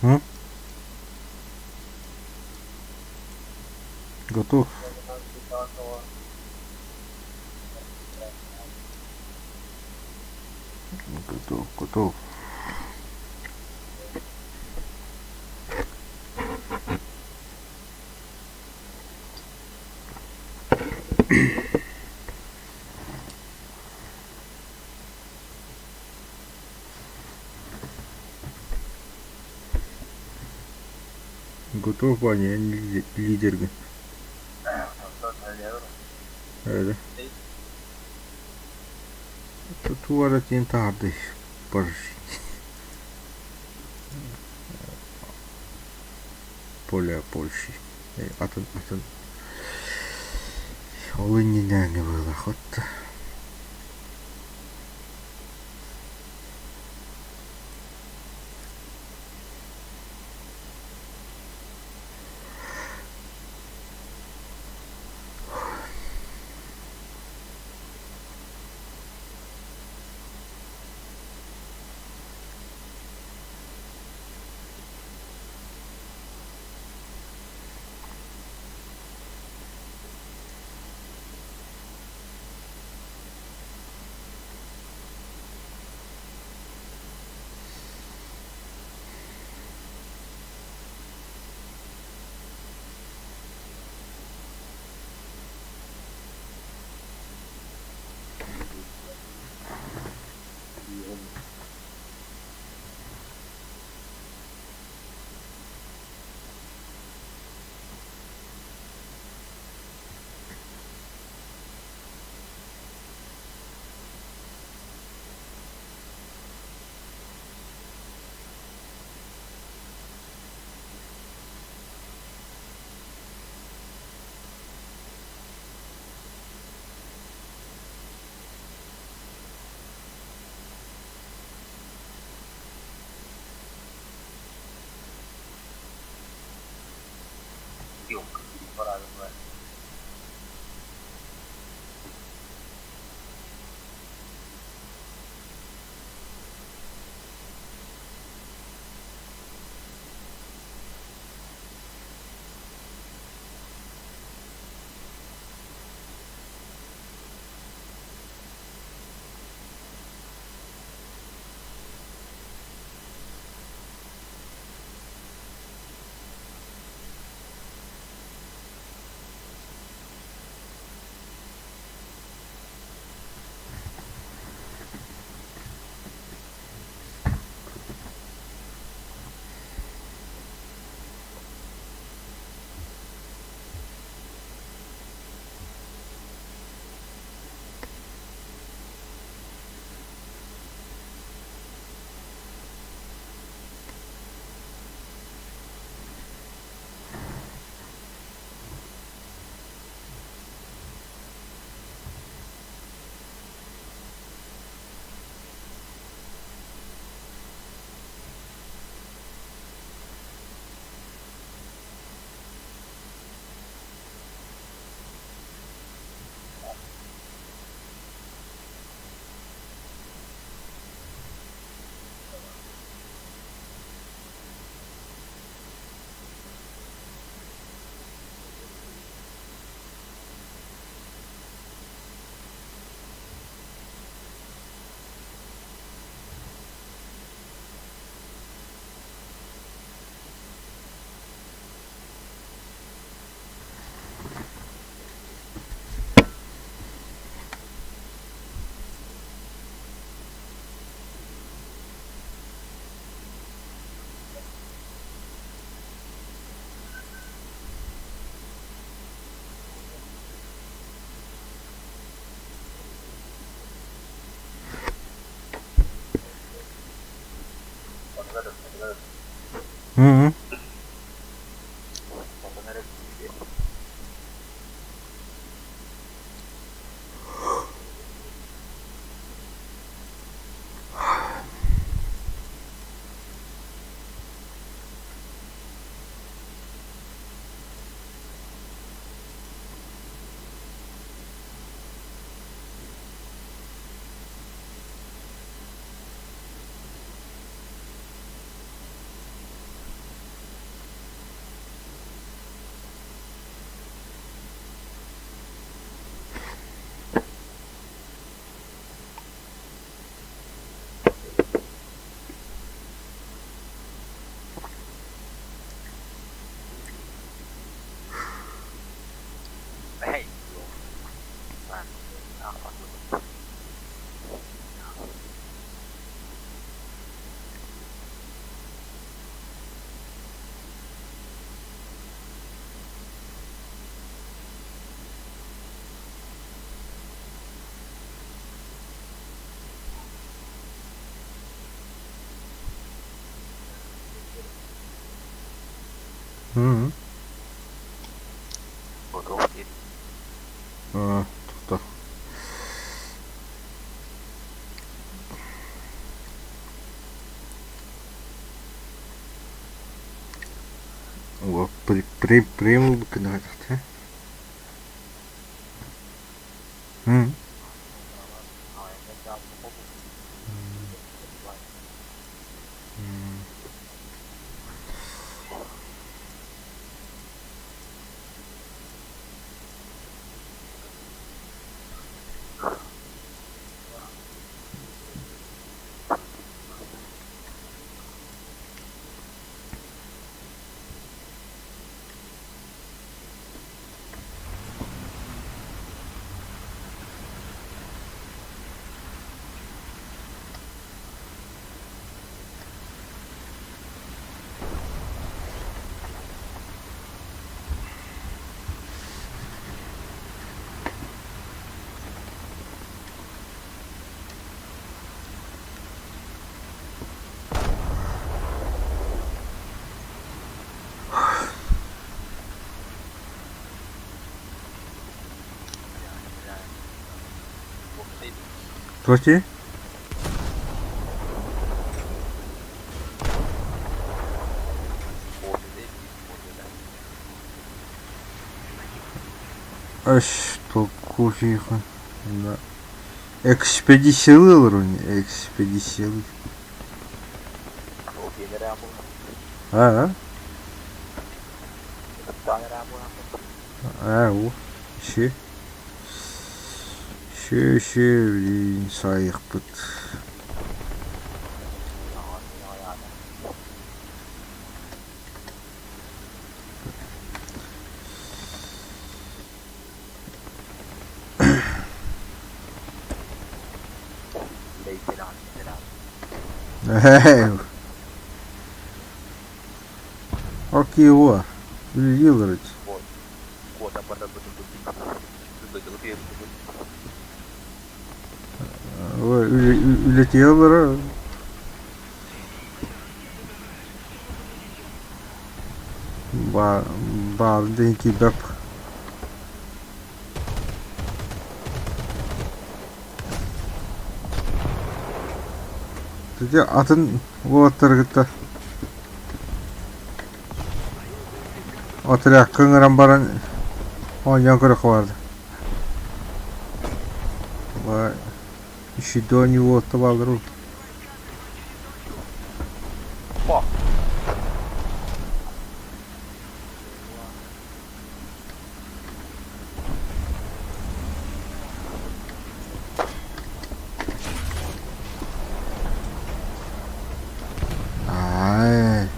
Speaker 1: М? Готов. Готов, готов. Готов, Ваня, эн лидергин. Öyle. Тувара тиэн таһарды бар. Поля Польши. Атын атын ол иннинээҥи быһыылаах отто. Мм. Мм. Аа, тохтоо. Прем гына Мм. Прости? Аш, толкуфиха. Да. Экспедициялыыр экспедициялыыр. Аа? Аа, уу. Ши. Ши, ши, блин, сайықпыт. Окей, Үлэлии Үлэтигэр олорор. Баарын да иһин киирбэп. Ити атын уолаттары кытта отрядка ыҥыран баран оонньоон көрүөххэ баарда. Ещё уолаттар бааллар ол. Ай.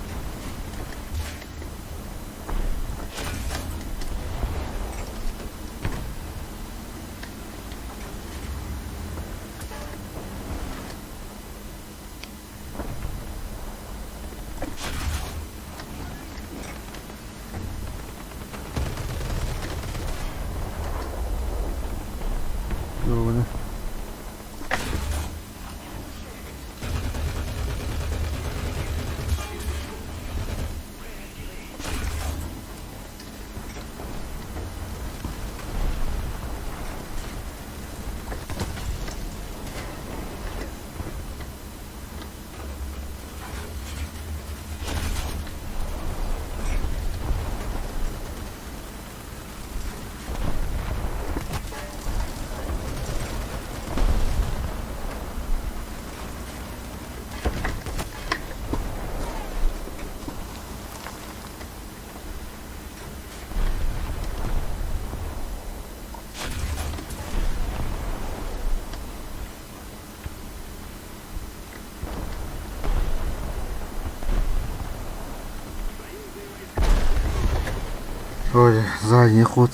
Speaker 1: Ой, задний ход.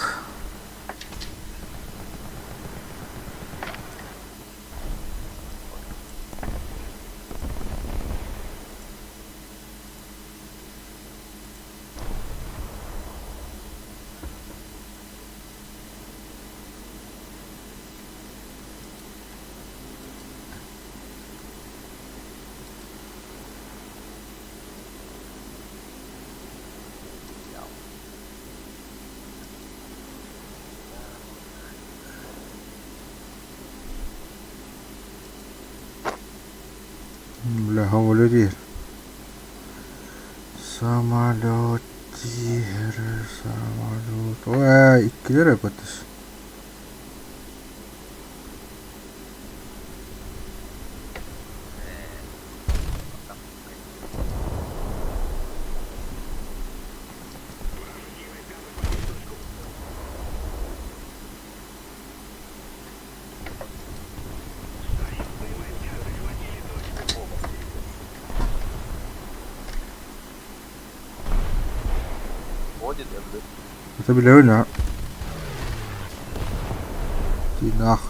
Speaker 1: Бля, самолет иһэр. Самолет иһэр, самолет. Ой, иккилэр эпэтис.
Speaker 3: Ходит, я блядь.
Speaker 1: Это билэбин аа. Тыыннаах.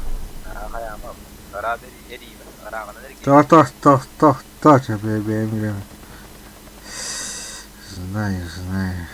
Speaker 1: Та та та та та бэйэм билэбин. Знаю, знаю.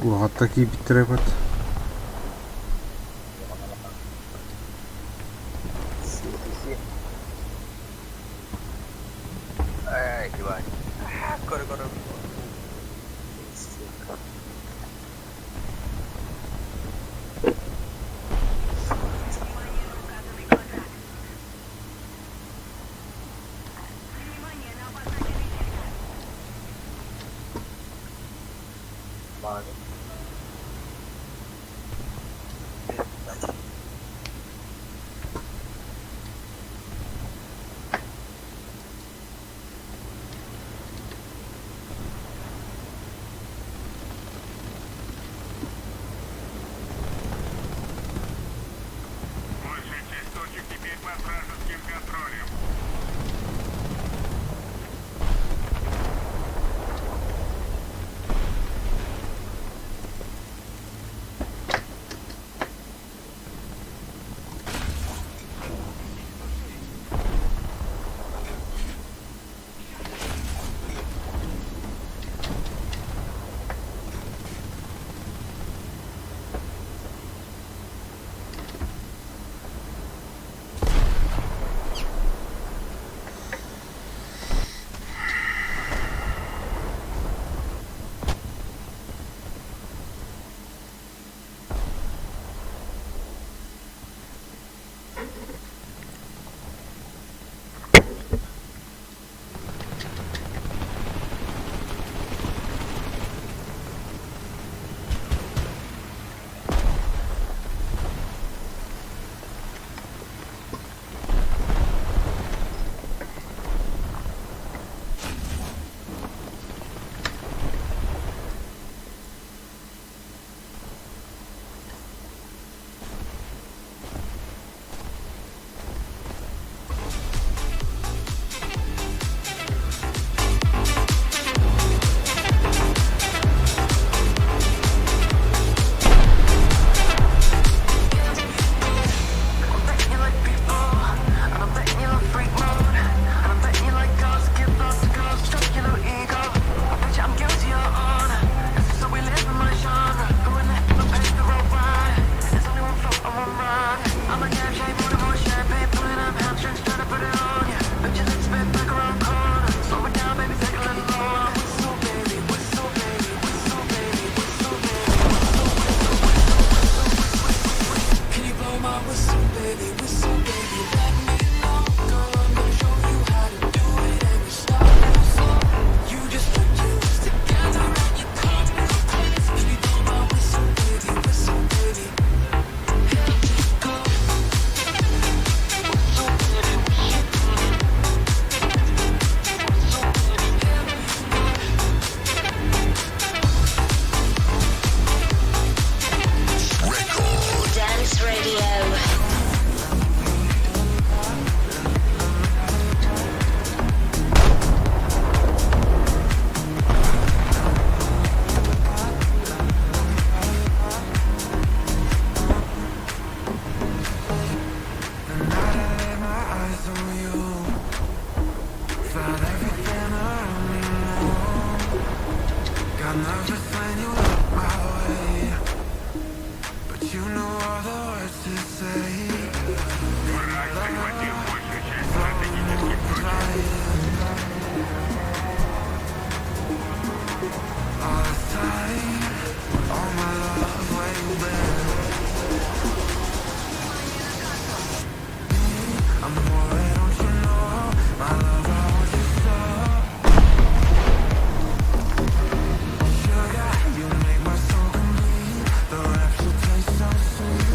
Speaker 1: Улаҕатта киирбиттэрэ эбит.
Speaker 4: Eyes on you. Felt everything around me move. Got nervous when you looked my way. But you knew all the words to say.
Speaker 5: Враг захватил большую часть стратегических точек.
Speaker 4: All this time, all my love, where you been? I'm more, don't you know? My love, I want you so. Sugar, you make my soul complete. The rapture tastes so sweet.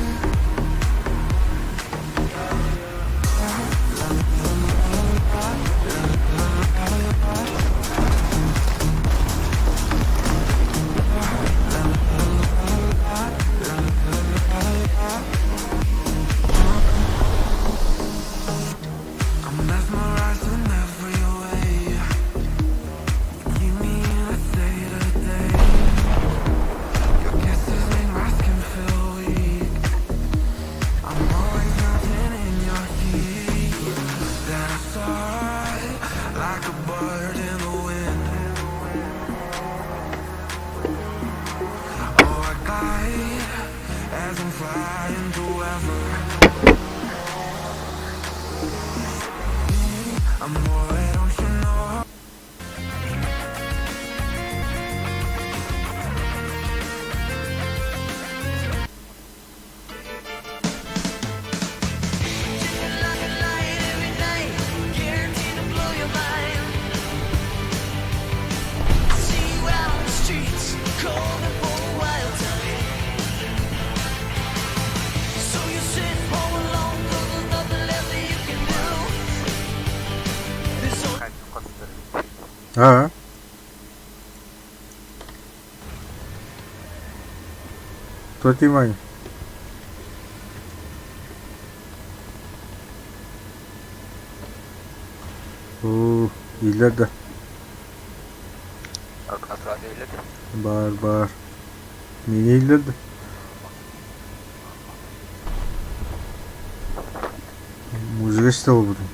Speaker 4: I'm mesmerized in every way. You keep me in a state of daze. Your kisses make my skin feel weak. I'm always melting in your heat. Then I soar like a bird in the wind. Oh, I glide as I'm flying through heaven. I'm more, don't you know?
Speaker 6: Like a light every night, guaranteed to blow your mind. I see you out on the streets, calling for a wild time. So you sit home alone, 'cause there's nothing left that you can do. This old
Speaker 1: Ha. Тоти мань. Оо, иһиллэр да.
Speaker 3: Асрат иһиллэр.
Speaker 1: Баар, баар. Миэнэ иһиллэр да. Музыка истэ буолбутум.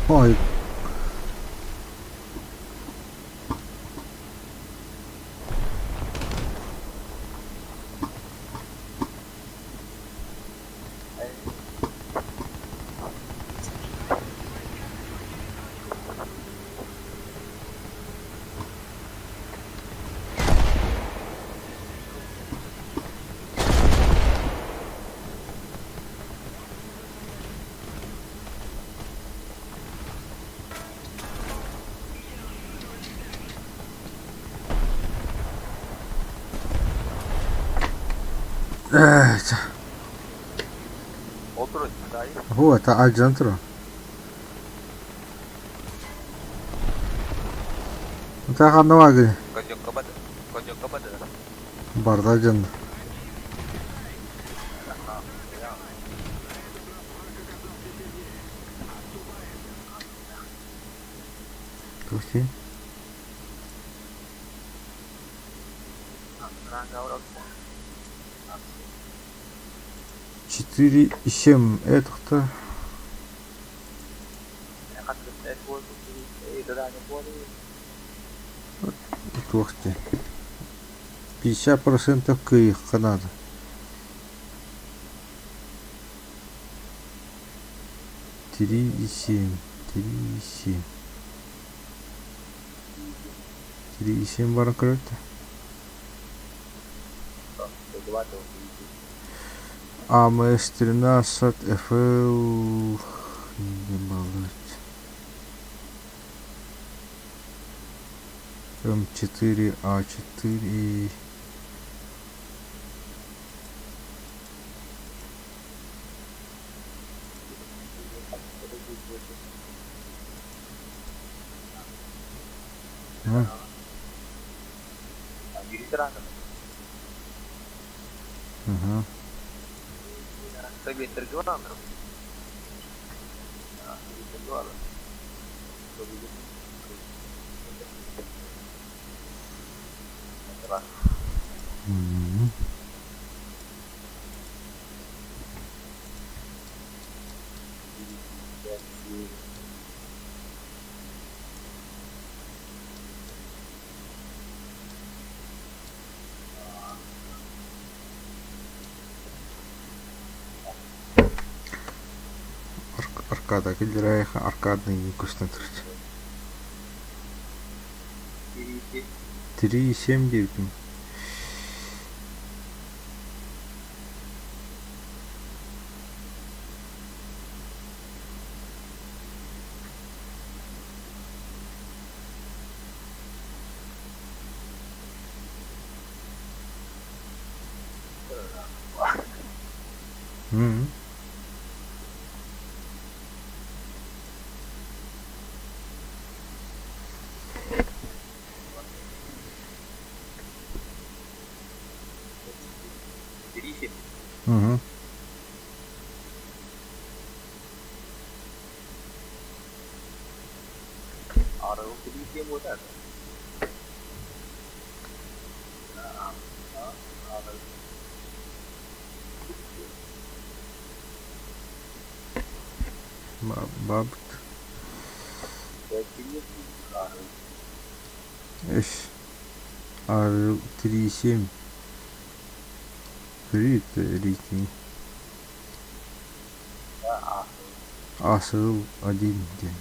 Speaker 1: Ой, э,
Speaker 3: Отур дай.
Speaker 1: Вот, алдьанан турар. Ханна бааргын?
Speaker 3: Коньякка бады. Коньякка бады.
Speaker 1: Барда алдьанна. Туох 4,7 это туох 50% кыайыахха наада. 3,7, 3,7. 3,7 баран көрөттө. АМС-13, ФЛ... Не балыть. М4 А4 Угу. Аркада киллэрээйэхэ аркадный көстөн турар. 3,7 диэбитим. М. Угу. Бабт. Эш. Ар 3,7. 3 3. Асыл 1 диэн.